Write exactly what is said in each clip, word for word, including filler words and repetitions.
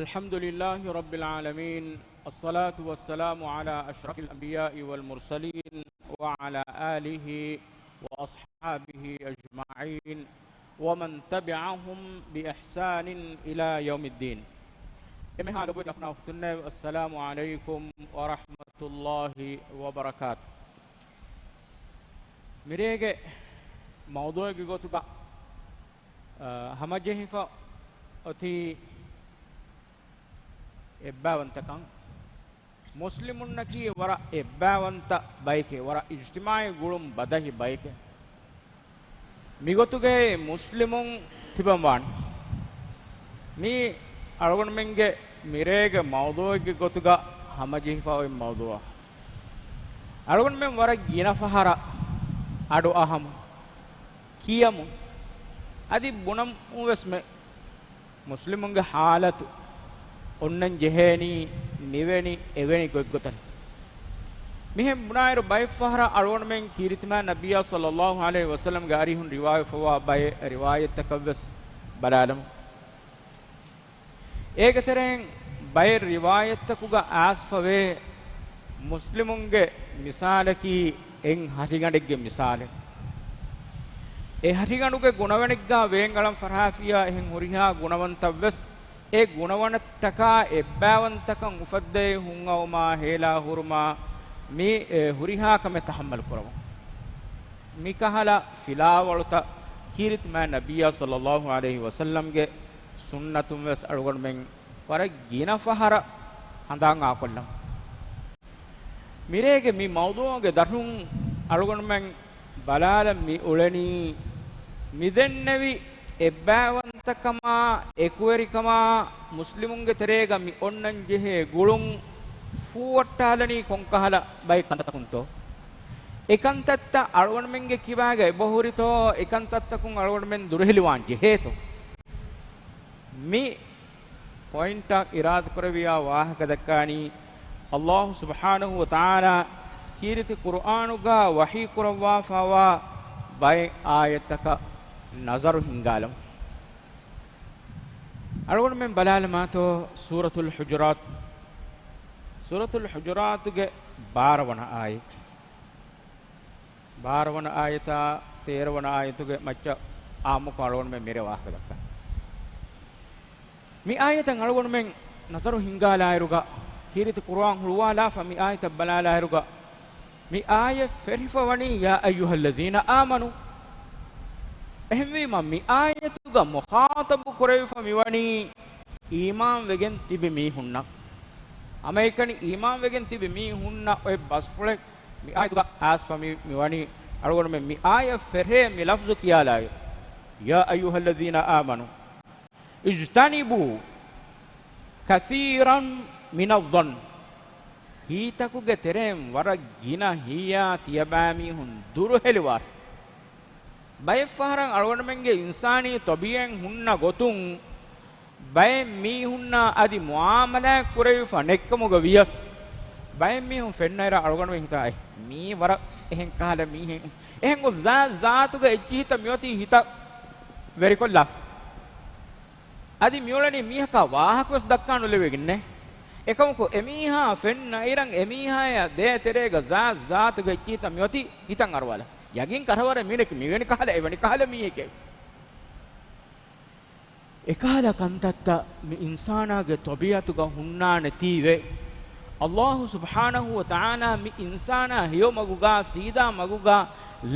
الحمد لله رب العالمين، الصلاة والسلام على أشرف الأنبياء والمرسلين، وعلى آله وأصحابه أجمعين، ومن تبعهم بإحسان إلى يوم الدين. އެންމެހާ ލޮބުވެތި އަޚުންނާ އުޚްތުންނޭވެ، السلام عليكم ورحمة الله وبركاته. މިރޭގެ މައުޟޫޢެއްގެ ގޮތުގަ، އަ، ހަމަޖެހިފަ އޮތީ އެއްބާވަންތަކަން. މުސްލިމުންނަކީ ވަރަށް އެއްބާވަންތަ ބައެކޭ، ވަރަށް އިޖްތިމާޢީ ގުޅުން ބަދަހި ބައެކޭ. މިގޮތުގައި މުސްލިމުން ތިބަން ވާނެ. މީ އަޅުގަނޑުމެންގެ މިރޭގެ މައުޟޫޢެއްގެ ގޮތުގަ ހަމަޖެހިފަ އޮތް މައުޟޫޢަށް. އަޅުގަނޑުމެން ވަރަށް ގިނަ ފަހަރަށް އަޑު އަހަމު، ކިޔަމު، އަދި ބުނަމުން ވެސް މެ މުސްލިމުންގެ ޙާލަތު އޮންނަން ޖެހޭނީ މިވެނި އެވެނި ގޮތްގޮތަށް. މިހެން ބުނާއިރު، ބައެއް ފަހަރަށް އަޅުގަނޑުމެން ކީރިތިމާ ނަބިއްޔާ ޞައްލައްލާހު ޢަލައިހި ވަސައްލަމްގެ އަރިހުން ރިވާވެފަވާ ބައެއް ރިވާޔަތްތަކަށް ވެސް ބަލާލަމު. އޭގެ ތެރެއިން ބައެއް ރިވާޔަތްތަކުގަ އައިސްފަވޭ މުސްލިމުންގެ މިސާލަކީ އެއް ހަށިގަނޑެއްގެ މިސާލެއް. އެ ހަށިގަނޑުގެ ގުނަވަނެއްގާ ވޭން އަޅަން ފަރާފިޔާ އެހެން ހުރިހާ ގުނަވަންތައްވެސް، އެ ގުނަވަނަށްޓަކާ އެއްބާވަންތަކަން އުފައްދައި ހުންއައުމާ ހޭލާ ހުރުމާ މި، އެ، ހުރިހާ ކަމެއް ތަޙައްމަލު ކުރަމުން. މިކަހަލަ ފިލާވަޅުތައް ކީރިތިމާ ނަބިއްޔާ ޞައްލައްލާހު ޢަލައިހި ވަސައްލަމްގެ ސުންނަތުން ވެސް އަޅުގަނޑުމެން ވަރަށް ގިނަ ފަހަރަށް ހަނދާން އާކޮށްލަން. މިރޭގެ މި މައުޟޫޢުގެ ދަށުން އަޅުގަނޑުމެން ބަލާލަން މި އުޅެނީ، މިދެންނެވި އެއްބާވަންތަކަމާ އެކުވެރިކަމާ މުސްލިމުންގެ ތެރޭގަ މި އޮންނަން ޖެހޭ ގުޅުން ފޫއައްޓާލަނީ ކޮންކަހަލަ ބައެއް ކަންތައްތަކުންތޯ؟ އެކަންތައްތައް އަޅުގަނޑުމެންގެ ކިބާގަ އެބަހުރިތޯ؟ އެކަންތައްތަކުން އަޅުގަނޑުމެން ދުރުހެލިވާން ޖެހޭތޯ؟ މި ޕޮއިންޓަށް އިރާދަކުރެވިޔާ ވާހަކަ ދައްކާނީ، އައްލާހު ސުބްޙާނަހު ވަތަޢާލާ ކީރިތި ޤުރުއާނުގަ ވަޙީ ކުރައްވާފަވާ ބައެއް އާޔަތްތަކަށް ނަޒަރު ހިންގާލަމު. އަޅުގަނޑުމެން ބަލާލަމާތޯ ސޫރަތުލް ޙުޖުރާތު. ސޫރަތުލް ޙުޖުރާތުގެ ބާރަ ވަނަ އާޔަތް. ބާރަ ވަނަ އާޔަތާ ތޭރަ ވަނަ އާޔަތުގެ މައްޗަށް އާއްމުކޮށް އަޅުގަނޑުމެން މިރޭ ވާހަކަ ދައްކަން. މި އާޔަތަށް އަޅުގަނޑުމެން ނަޒަރު ހިންގާލާއިރުގަ، ކީރިތި ޤުރުއާން ހުޅުވާލާފަ މި އާޔަތަށް ބަލާލާއިރުގަ، މި އާޔަތް ފެށިފަ ވަނީ، يا أيها الذين آمنوا. އެހެންވީމަ، މި އާޔަތުގަ މުޚާޠަބު ކުރެވިފަ މިވަނީ އީމާންވެގެން ތިބި މީހުންނަށް. ހަމައެކަނި އީމާންވެގެން ތިބި މީހުންނަށް އޮތް ބަސްފުޅެއް މި އާޔަތުގަ އައިސްފަ މި، މިވަނީ. އަޅުގަނޑުމެން މި އާޔަތް ފެށޭ މި ލަފްޒު ކިޔާލާއިރު، يا أيها الذين آمنوا اجتنبوا كثيرا من الظن. ހިތްތަކުގެ ތެރެއިން ވަރަށް ގިނަ ހިތްތައް ތިޔަބައިމީހުން ދުރުހެލިވާށޭ. ބައެއް ފަހަރަށް އަޅުގަނޑުމެންގެ އިންސާނީ ޠަބީޢަތް ހުންނަ ގޮތުން، ބައެއް މީހުންނާ އަދި މުޢާމަލާތް ކުރެވިފަ ނެއްކަމުގަ ވިޔަސް، ބައެއް މީހުން ފެންނައިރަށް އަޅުގަނޑުމެން ހިތާ، އޭ، މީ ވަރަށް އެހެން ކަހަލަ މީހެއް. އެހެން ގޮސް ޒާތް ޒާތުގަ އެއްޗިހިތައް މިއޮތީ ހިތަށް ވެރިކޮށްލާފަ. އަދި މިއުޅެނީ މީހަކާ ވާހަކަވެސް ދައްކާ ނުލެވިގެންނޭ. އެކަމަކު، އެމީހާ ފެންނައިރަށް އެމީހާޔާ ދޭ ތެރޭގަ ޒާތް ޒާތުގަ އެއްޗިހިތައް މިއޮތީ ހިތަށް އަރުވާލާ. ޔަގީން ކަށަވަރެއް މީނަކީ މިވެނި ކަހަލަ، އެވެނި ކަހަލަ މީހެކޭ. އެކަހަލަ ކަންތައްތައް މި އިންސާނާގެ ޠަބީޢަތުގަ ހުންނާނެތީވެ. އައްލާހު ސުބްޙާނަހު ވަތަޢާލާ މި އިންސާނާ ހެޔޮމަގުގަ، ސީދާ މަގުގަ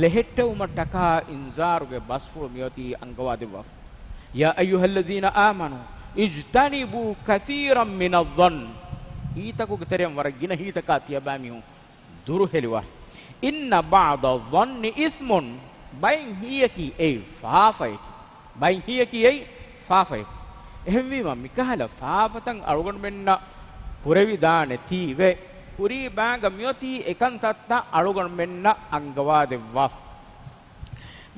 ލެހެއްޓެވުމަށްޓަކާ އިންޒާރުގެ ބަސްފުޅު މިއޮތީ އަންގަވާދެއްވާފަ. يا أيها الذين آمنوا اجتنبوا كثيرا من الظن. ހިތްތަކުގެ ތެރެއިން ވަރަށް ގިނަ ހިތްތަކާ ތިޔަބައިމީހުން ދުރުހެލިވާށޭ. إن بعض الظن إثم. ބައެއް ހިތްތަކަކީ އެއީ ފާފައެކޭ. ބައެއް ހިތްތަކަކީ އެއީ ފާފައެކޭ. އެހެންވީމަ، މިކަހަލަ ފާފަތައް އަޅުގަނޑުމެންނަށް ކުރެވިދާނެތީވެ، ކުރީ ބާގަ މިއޮތީ އެކަންތައްތައް އަޅުގަނޑުމެންނަށް އަންގަވާދެއްވާފަ.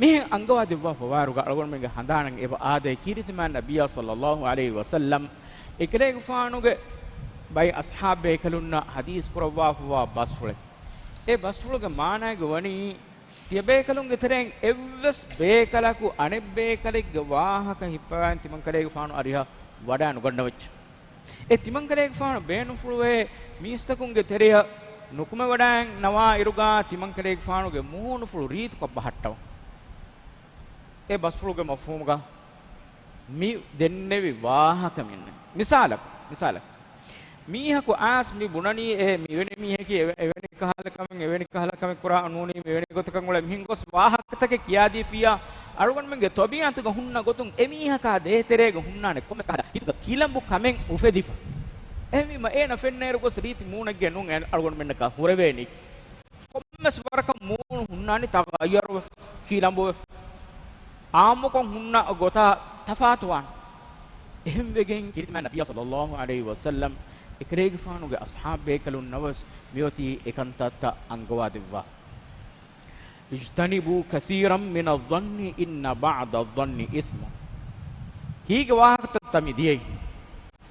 މިހެން އަންގަވާދެއްވާފަ ވާއިރުގަ އަޅުގަނޑުމެންގެ ހަނދާނަށް އެބަ އާދޭ ކީރިތިމާ ނަބިއްޔާ ޞައްލައްލާހު ޢަލައިހި ވަސައްލަމް އެކަލޭގެފާނުގެ ބައި އަޞްޙާބު ބޭކަލުންނަށް ޙަދީޘް ކުރައްވާފަވާ ބަސްފުޅެއް. އެ ބަސްފުޅުގެ މާނައިގަ ވަނީ، ތިޔަބޭކަލުންގެ ތެރެއިން އެއްވެސް ބޭކަލަކު އަނެއް ބޭކަލެއްގެ ވާހަކަ ހިއްޕަވާން ތިމަން ކަލޭގެފާނު އަރިހަށް ވަޑާނުގަންނަވައްޗޭ. އެ ތިމަންކަލޭގެފާނު ބޭނުންފުޅުވޭ މީސްތަކުންގެ ތެރެއަށް ނުކުމެވަޑައިންނަވާ އިރުގާ ތިމަންކަލޭގެފާނުގެ މޫނުފުޅު ރީތިކޮށް ބަހައްޓަވަން. އެ ބަސްފުޅުގެ މަފްހޫމުގަ މި ދެންނެވި ވާހަކަ މިންނެ. މިސާލަކު، މިސާލަކު. މީހަކު އާސް މި ބުނަނީ އެ މިވެނި މީހަކީ އެވެ-، އެވެނި ކަހަލަ ކަމެއް، އެވެނި ކަހަލަ ކަމެއް ކުރާ ނޫނީ މިވެނި ގޮތަކަށް އުޅޭ މިހެން ގޮސް ވާހަކަތަކެއް ކިޔާދީފިއްޔާ، އަޅުގަނޑުމެންގެ ތަބީޢަތުގަ ހުންނަ ގޮތުން އެ މީހަކާ ދޭތެރޭގަ ހުންނާނެ ކޮންމެސް ކަހަލަ ހިތުގަ ކިލަނބު ކަމެއް އުފެދިފަ. އެހެންވީމަ އޭނަ ފެންނައިރު ގޮސް ރީތި މޫނެއްގެ ނޫން އަޅުގަނޑުމެންނަކާ ހުރެވޭނީ. ކޮންމެސް ވަރަކަށް މޫނު ހުންނާނީ ތަޣައްޔަރުވެފަ، ކިލަނބުވެފަ. އާއްމުކޮށް ހުންނަ ގޮތާ ތަފާތުވާނެ. އެހެންވެގެން ކީރިތި މާތް ނަބިއްޔާ ޞައްލައްލާހު ޢަލައިހި ވަސައްލަމް އެކަލޭގެފާނުގެ އަޞްޙާބު ބޭކަލުންނަށް ވެސް މިއޮތީ އެކަންތައްތައް އަންގަވާދެއްވާފަ. اجتنبوا كثيرا من الظن إن بعض الظن إثم. ހީގެ ވާހަކަތައްތަ މި ދިޔައީ.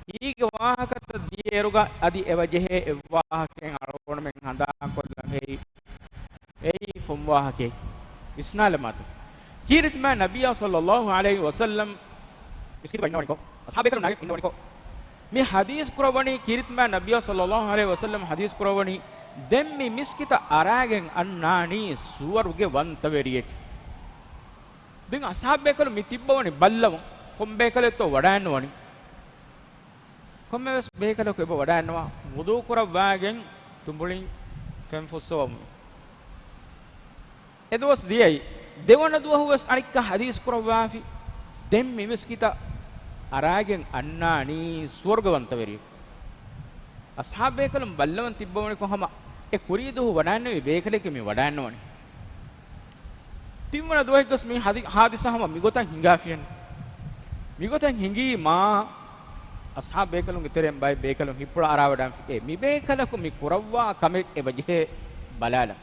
ހީގެ ވާހަކަތައް ދިޔައިރުގަ އަދި އެބަޖެހޭ އެއްވާހަކައެއް އަޅުގަނޑުމެން ހަނދާންކޮށްލަން އެއީ. އެއީ ކޮން ވާހަކައެއް؟ ވިސްނާލަމާތަ. ކީރިތި މާތް ނަބިއްޔާ ޞައްލައްލާހު ޢަލައިހި ވަސައްލަމް މިސްކިތުގަ އިންނަވަނިކޮށް، އަޞްޙާބު ބޭކަލުން ނާގެން އިންނަވަނިކޮށް، މި ޙަދީޘް ކުރައްވަނީ، ކީރިތި މާތް ނަބިއްޔާ ޞައްލައްލާހު ޢަލައިހި ވަސައްލަމް ޙަދީޘް ކުރައްވަނީ، ދެން މި މިސްކިތަށް އަރާގެން އަންނާނީ ސުވަރުގެ ވަންތަވެރިއެކޭ. ދެން އަޞްޙާބު ބޭކަލުން މި ތިއްބަވަނީ ބައްލަވަން، ކޮން ބޭކަލެއްތޯ ވަޑައިންނަވަނީ. ކޮންމެވެސް ބޭކަލަކު އެބަ ވަޑައިންނަވާ، ވުޟޫ ކުރައްވާގެން ތުނބުޅިން ފެން ފުއްސަވަމުން. އެ ދުވަސް ދިޔައީ. ދެވަނަ ދުވަހު ވެސް އަނެއްކާ ޙަދީޘް ކުރައްވާފި. ދެން މި މިސްކިތަށް އަރާގެން އަންނާނީ ސުވަރުގެ ވަންތަވެރިއެއް. އަޞްޙާބު ބޭކަލުން ބައްލަވަން ތިއްބަވަނިކޮށް ހަމަ އެ ކުރީ ދުވަހު ވަޑައިންނެވި ބޭކަލެކޭ މި ވަޑައިންނަވަނީ. ތިންވަނަ ދުވަހެއްގަސް މި ހަދި-، ހާދިސާ ހަމަ މިގޮތަށް ހިނގާފިއެއްނު. މިގޮތަށް ހިނގީމާ، އަޞްޙާބު ބޭކަލުންގެ ތެރެއިން ބައެއް ބޭކަލުން ހިތްޕުޅަށް އަރާވަޑައިގެންފި. އޭ، މި ބޭކަލަކު މި ކުރައްވާ ކަމެއް އެބަޖެހޭ ބަލާލަން.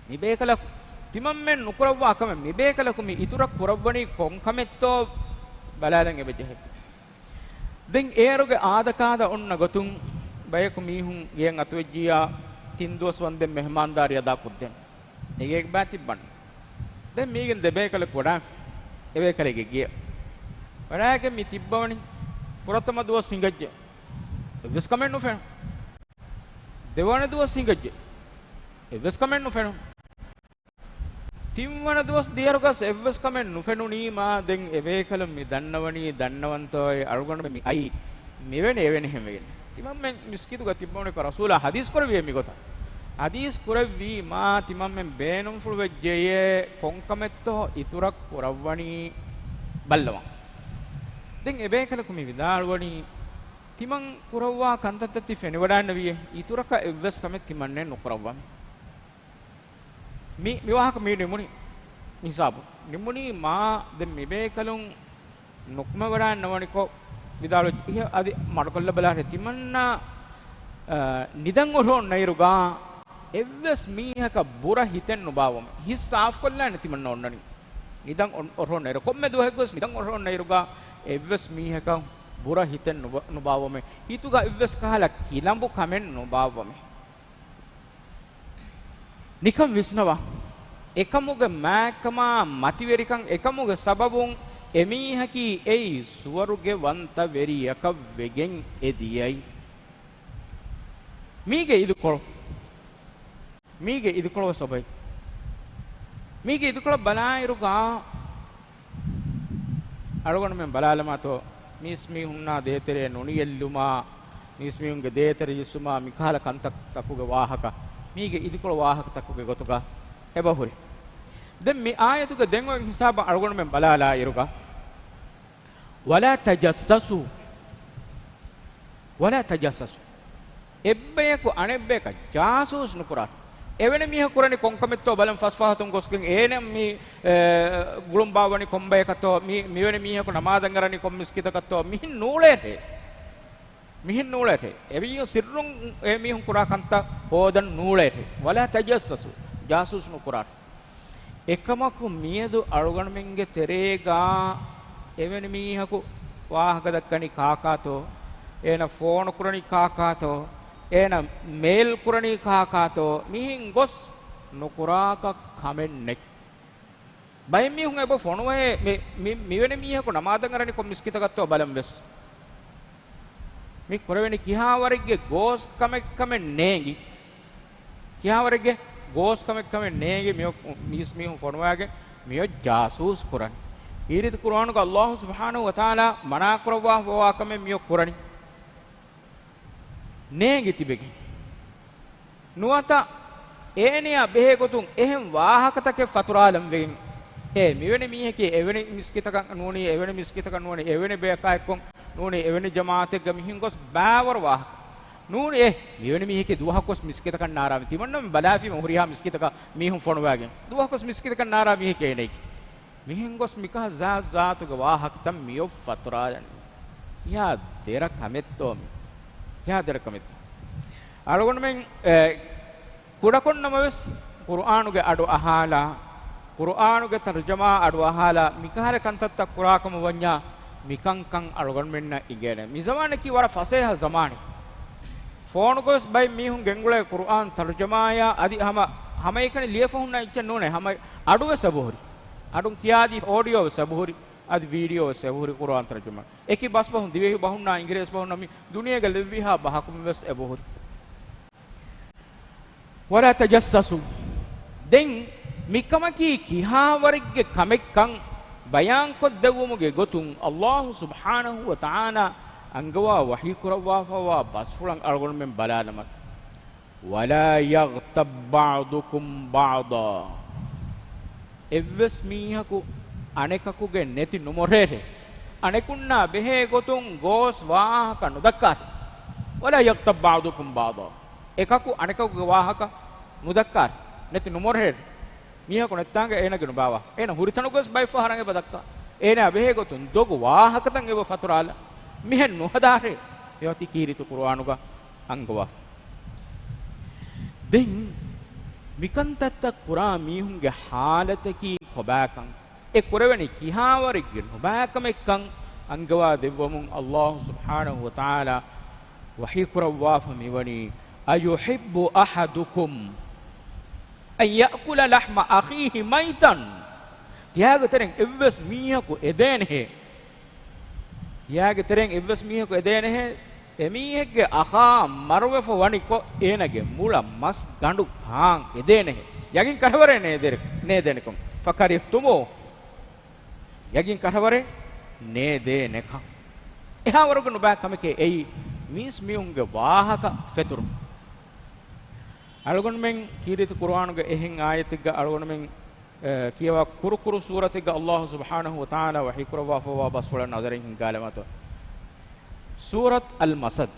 މި ބޭކަލަކު ތިމަންމެން ނުކުރައްވާ ކަމެއް، މި ބޭކަލަކު މި އިތުރަށް ކުރައްވަނީ ކޮން ކަމެއްތޯ ބަލާލަން އެބަޖެހޭ. ދެން އޭރުގެ އާދަކާދަ އޮންނަ ގޮތުން ބަޔަކު މީހުން ގެޔަށް އަތުވެއްޖިއްޔާ ތިން ދުވަސް ވަންދެން މެހެމާންދާރީ އަދާކޮށްދޭން. އެގޭގެ ބައި ތިއްބަން. ދެން މީގެން ދެ ބޭކަލަކު ވަޑާން. އެ ބޭކަލެއްގެ ގެޔަށް. ވަޑާގެން މި ތިއްބަވަނީ ފުރަތަމަ ދުވަސް ހިނގައްޖެ. އެއްވެސް ކަމެއް ނުފެނުނު. ދެވަނަ ދުވަސް ހިނގައްޖެ. އެއްވެސް ކަމެއް ނުފެނުނު. ތިންވަނަ ދުވަސް ދިޔައިރުގަސް އެއްވެސް ކަމެއް ނުފެނުނީމާ، ދެން އެބޭކަލުން މި ދަންނަވަނީ، ދަންނަވަންތޯއޭ އަޅުގަނޑުމެން މި އައީ މިވެނި އެވެނިހެން ވެގެން. ތިމަންމެން މިސްކިތުގަ ތިއްބަވަނިކޮށް ރަސޫލާ ޙަދީޘް ކުރެއްވިއޭ މިގޮތަށް. ޙަދީޘް ކުރެއްވީމާ، ތިމަންމެން ބޭނުންފުޅުވެއްޖެޔޭ، ކޮންކަމެއްތޯ އިތުރަށް ކުރައްވަނީ ބައްލަވަން. ދެން އެބޭކަލަކު މި ވިދާޅުވަނީ، ތިމަން ކުރައްވާ ކަންތައްތައް ތި ފެނިވަޑައިންނެވިއޭ، އިތުރަކަށް އެއްވެސް ކަމެއް ތިމަންނެއް ނުކުރައްވަމޭ. މި، މި ވާހަކަ މި ނިމުނީ، މި ހިސާބު ނިމުނީ މާ، ދެން މިބޭކަލުން ނުކުމެވަޑައިންނަވަނިކޮށް ވިދާޅުވެއްޖެ. އިހަ އަދި މަޑުކޮށްލަބަލާށޭ، ތިމަންނަ، އަ، ނިދަން އޮށޯންނައިރުގަ އެއްވެސް މީހަކަށް ބުރަ ހިތެއް ނުބާއްވަމޭ. ހިތް ސާފުކޮށްލާނެ ތިމަންނަ އޮންނަނީ. ނިދަން އޮ-، އޮށޯންނައިރު، ކޮންމެ ދުވަހެއްގަސް ނިދަން އޮށޯންނައިރުގަ އެއްވެސް މީހަކަށް ބުރަ ހިތެއް ނުބަ-، ނުބާއްވަމޭ. ހިތުގަ އެއްވެސް ކަހަލަ ކިލަނބު ކަމެއް ނުބާއްވަމޭ. ނިކަން ވިސްނަވާ. އެކަމުގެ މާތްކަމާ، މަތިވެރިކަން، އެކަމުގެ ސަބަބުން އެމީހަކީ އެއީ ސުވަރުގެ ވަންތަވެރިޔަކަށް ވެގެން އެ ދިޔައީ. މީގެ އިދުކޮޅު، މީގެ އިދުކޮޅު ވެސް އޮބައި. މީގެ އިދުކޮޅަށް ބަލާއިރުގަ، އަޅުގަނޑުމެން ބަލާލަމާތޯ، މީސްމީހުންނާ ދޭތެރޭ ނުނިޔެއްލުމާ، މީސްމީހުންގެ ދޭތެރެ ޖިއްސުމާ، މިކަހަލަ ކަންތައްތަކުގެ ވާހަކަ، މީގެ އިދުކޮޅު ވާހަކަތަކުގެ ގޮތުގަ އެބަހުރި. ދެން މި އާޔަތުގެ ދެން އޮތް ހިސާބަށް އަޅުގަނޑުމެން ބަލާލާއިރުގަ، ولا تجسسوا، ولا تجسسوا. އެއްބަޔަކު އަނެއްބަޔަކަށް ޖާސޫސް ނުކުރާށޭ. އެވެނި މީހަކު ކުރަނީ ކޮންކަމެއްތޯ ބަލަން ފަސްފަހަތުން ގޮސްގެން އޭނަ މި، އެ، ގުޅުން ބާއްވަނީ ކޮންބަޔަކަށްތޯ، މި، މިވެނި މީހަކު ނަމާދަށް އަރަނީ ކޮން މިސްކިތަކަށްތޯ، މިހެން ނޫޅޭށޭ. މިހެން ނޫޅޭށޭ. އެވެއްޔަ ސިއްރުން އެ މީހުން ކުރާ ކަންތައް ހޯދަން ނޫޅޭށޭ. ولا تجسسوا، ޖާސޫސް ނުކުރާށޭ. އެކަމަކު މިއަދު އަޅުގަނޑުމެންގެ ތެރޭގަ އެވެނި މީހަކު ވާހަކަ ދައްކަނީ ކާކާތޯ، އޭނަ ފޯނު ކުރަނީ ކާކާތޯ، އޭނަ މޭލް ކުރަނީ ކާކާތޯ، މިހެން ގޮސް ނުކުރާކަށް ކަމެއް ނެތް. ބައެއް މީހުން އެބަ ފޮނުވައޭ މި، މި، މިވެނި މީހަކު ނަމާދަށް އަރަނީ ކޮން މިސްކިތަކަށްތޯ ބަލަން ވެސް. މި ކުރެވެނީ ކިހާވަރެއްގެ ގޯސް ކަމެއްކަމެއް ނޭނގި، ކިހާވަރެއްގެ ގޯސް ކަމެއްކަމެއް ނޭނގި މިއޮ-، މީސް މީހުން ފޮނުވާގެން މިއޮތް ޖާސޫސް ކުރަން. ކީރިތި ޤުރުއާނުގަ ﷲ ސުބްޙާނަހޫ ވަތަޢާލާ މަނާ ކުރައްވާފަވާ ކަމެއް މިއޮ ކުރަނީ. ނޭނގި ތިބެގެން. ނުވަތަ އޭނަޔާ ބެހޭ ގޮތުން އެހެން ވާހަކަތަކެއް ފަތުރާލަން ވެގެން. އޭ މިވެނި މީހަކީ އެވެނި މިސްކިތަކަށް ނޫނީ، އެވެނި މިސްކިތަކަށް ނޫނީ، އެވެނި ބަޔަކާ އެއްކޮށް ނޫނީ، އެވެނި ޖަމާޢަތެއްގަ މިހެން ގޮސް ބާވަރު ވާހަކަ. ނޫނީ އޭ މިވެނި މީހަކީ ދުވަހަކުވެސް މިސްކިތަކަށް ނާރާ މި ތިމަންނަމެން ބަލާފީމަ ހުރިހާ މިސްކިތަކަށް މީހުން ފޮނުވާގެން. ދުވަހަކުވެސް މިސްކިތަކަށް ނާރާ މީހެކޭ އޭނައަކީ. މިހެން ގޮސް މިކަހަ ޒާތް ޒާތުގެ ވާހަކަތައް މިއޮށް ފަތުރާލަނީ. ކިހާ ދެރަ ކަމެއްތޯ މި؟ ކިހާ ދެރަ ކަމެއްތޯ؟ އަޅުގަނޑުމެން، އެ، ކުޑަކޮށްނަމަވެސް ޤުރުއާނުގެ އަޑު އަހާލާ، ޤުރުއާނުގެ ތަރުޖަމާ އަޑު އަހާލާ، މިކަހަލަ ކަންތައްތައް ކުރާކަމަށް ވަންޏާ މިކަންކަން އަޅުގަނޑުމެންނަށް އިނގޭނެ. މި ޒަމާނަކީ ވަރަށް ފަސޭހަ ޒަމާނެއް. ފޯނުގަވެސް ބައެއް މީހުން ގެންގުޅޭ ޤުރުއާން ތަރުޖަމާޔާ އަދި ހަމަ، ހަމައެކަނި ލިޔެފަ ހުންނަ އެއްޗެއް ނޫނޭ، ހަމަ އަޑުވެސް އެބަހުރި. އަޑުން ކިޔާދީ އޯޑިއޯ ވެސް އެބަހުރި، އަދި ވީޑިއޯ ވެސް އެބަހުރި ޤުރުއާން ތަރުޖަމާ. އެކި ބަސްބަހުން، ދިވެހި ބަހުންނާ އިނގިރޭސި ބަހުންނާ މި ދުނިޔޭގަ ލެއްވިހާ ބަހަކުން ވެސް އެބަހުރި. ولا تجسسوا. ދެން މިކަމަކީ ކިހާވަރެއްގެ ކަމެއްކަން ބަޔާންކޮށްދެއްވުމުގެ ގޮތުން ﷲ ސުބްޙާނަހޫ ވަތަޢާލާ އަންގަވާ ވަޙީކުރައްވާފައިވާ ބަސްފުޅަށް އަޅުގަނޑުމެން ބަލާލަމާ. ولا يغتب بعضكم بعضا. އެއްވެސް މީހަކު އަނެކަކުގެ ނެތި ނުމޮށޭށޭ. އަނެކުންނާ ބެހޭ ގޮތުން ގޯސް ވާހަކަ ނުދައްކާށޭ. ولا يغتب بعضكم بعضا. އެކަކު އަނެކަކުގެ ވާހަކަ ނުދައްކާށޭ. ނެތި ނުމޮށޭށޭ. މީހަކު ނެތްތާނގަ އޭނަގެ ނުބާވާ. އޭނަ ހުރިތަނުގަވެސް ބައެއްފަހަރަށް އެބަ ދައްކާ. އޭނަ ބެހޭ ގޮތުން ދޮގު ވާހަކަތައް އެބަ ފަތުރާލާ. މިހެން ނުހަދާށޭ. މިއޮތީ ކީރިތި ޤުރުއާނުގަ އަންގަވާފަ. ދެން މިކަންތައްތައް ކުރާ މީހުންގެ ޙާލަތަކީ ކޮބާކަން، އެ ކުރެވެނީ ކިހާވަރެއްގެ ނުބާކަމެއްކަން އަންގަވާ ދެއްވަމުން ﷲ ސުބްޙާނަހޫ ވަތަޢާލާ ވަޙީކުރައްވާފަ މިވަނީ، أيحب أحدكم أن يأكل لحم أخيه ميتا. ތިޔާގެ ތެރެއިން އެއްވެސް މީހަކު އެދޭނެހޭ. ތިޔާގެ ތެރެއިން އެއްވެސް މީހަކު އެދޭނެހޭ، އެމީހެއްގެ އަޚާ މަރުވެފަ ވަނިކޮށް، އޭނަގެ މުޅަ މަސް ގަނޑު ކާން އެދޭނެހޭ. ޔަގީން ކަށަވަރޭ ނޭދޭ-، ނޭދޭނެކަން. فكرهتموه. ޔަގީން ކަށަވަރޭ ނޭދޭނެކަން. އެހާވަރުގެ ނުބާ ކަމެކޭ އެއީ މީސް މީހުންގެ ވާހަކަ ފެތުރުން. އަޅުގަނޑުމެން ކީރިތި ޤުރުއާނުގެ އެހެން އާޔަތެއްގަ އަޅުގަނޑުމެން، އެ، ކިޔަވާ ކުރުކުރު ސޫރަތެއްގަ ﷲ ސުބްޙާނަހޫ ވަތަޢާލާ ވަޙީކުރައްވާފައިވާ ބަސްފުޅަށް ނަޒަރެއް ހިންގާލަމާތޯ. ސޫރަތު އަލް މަސަދު.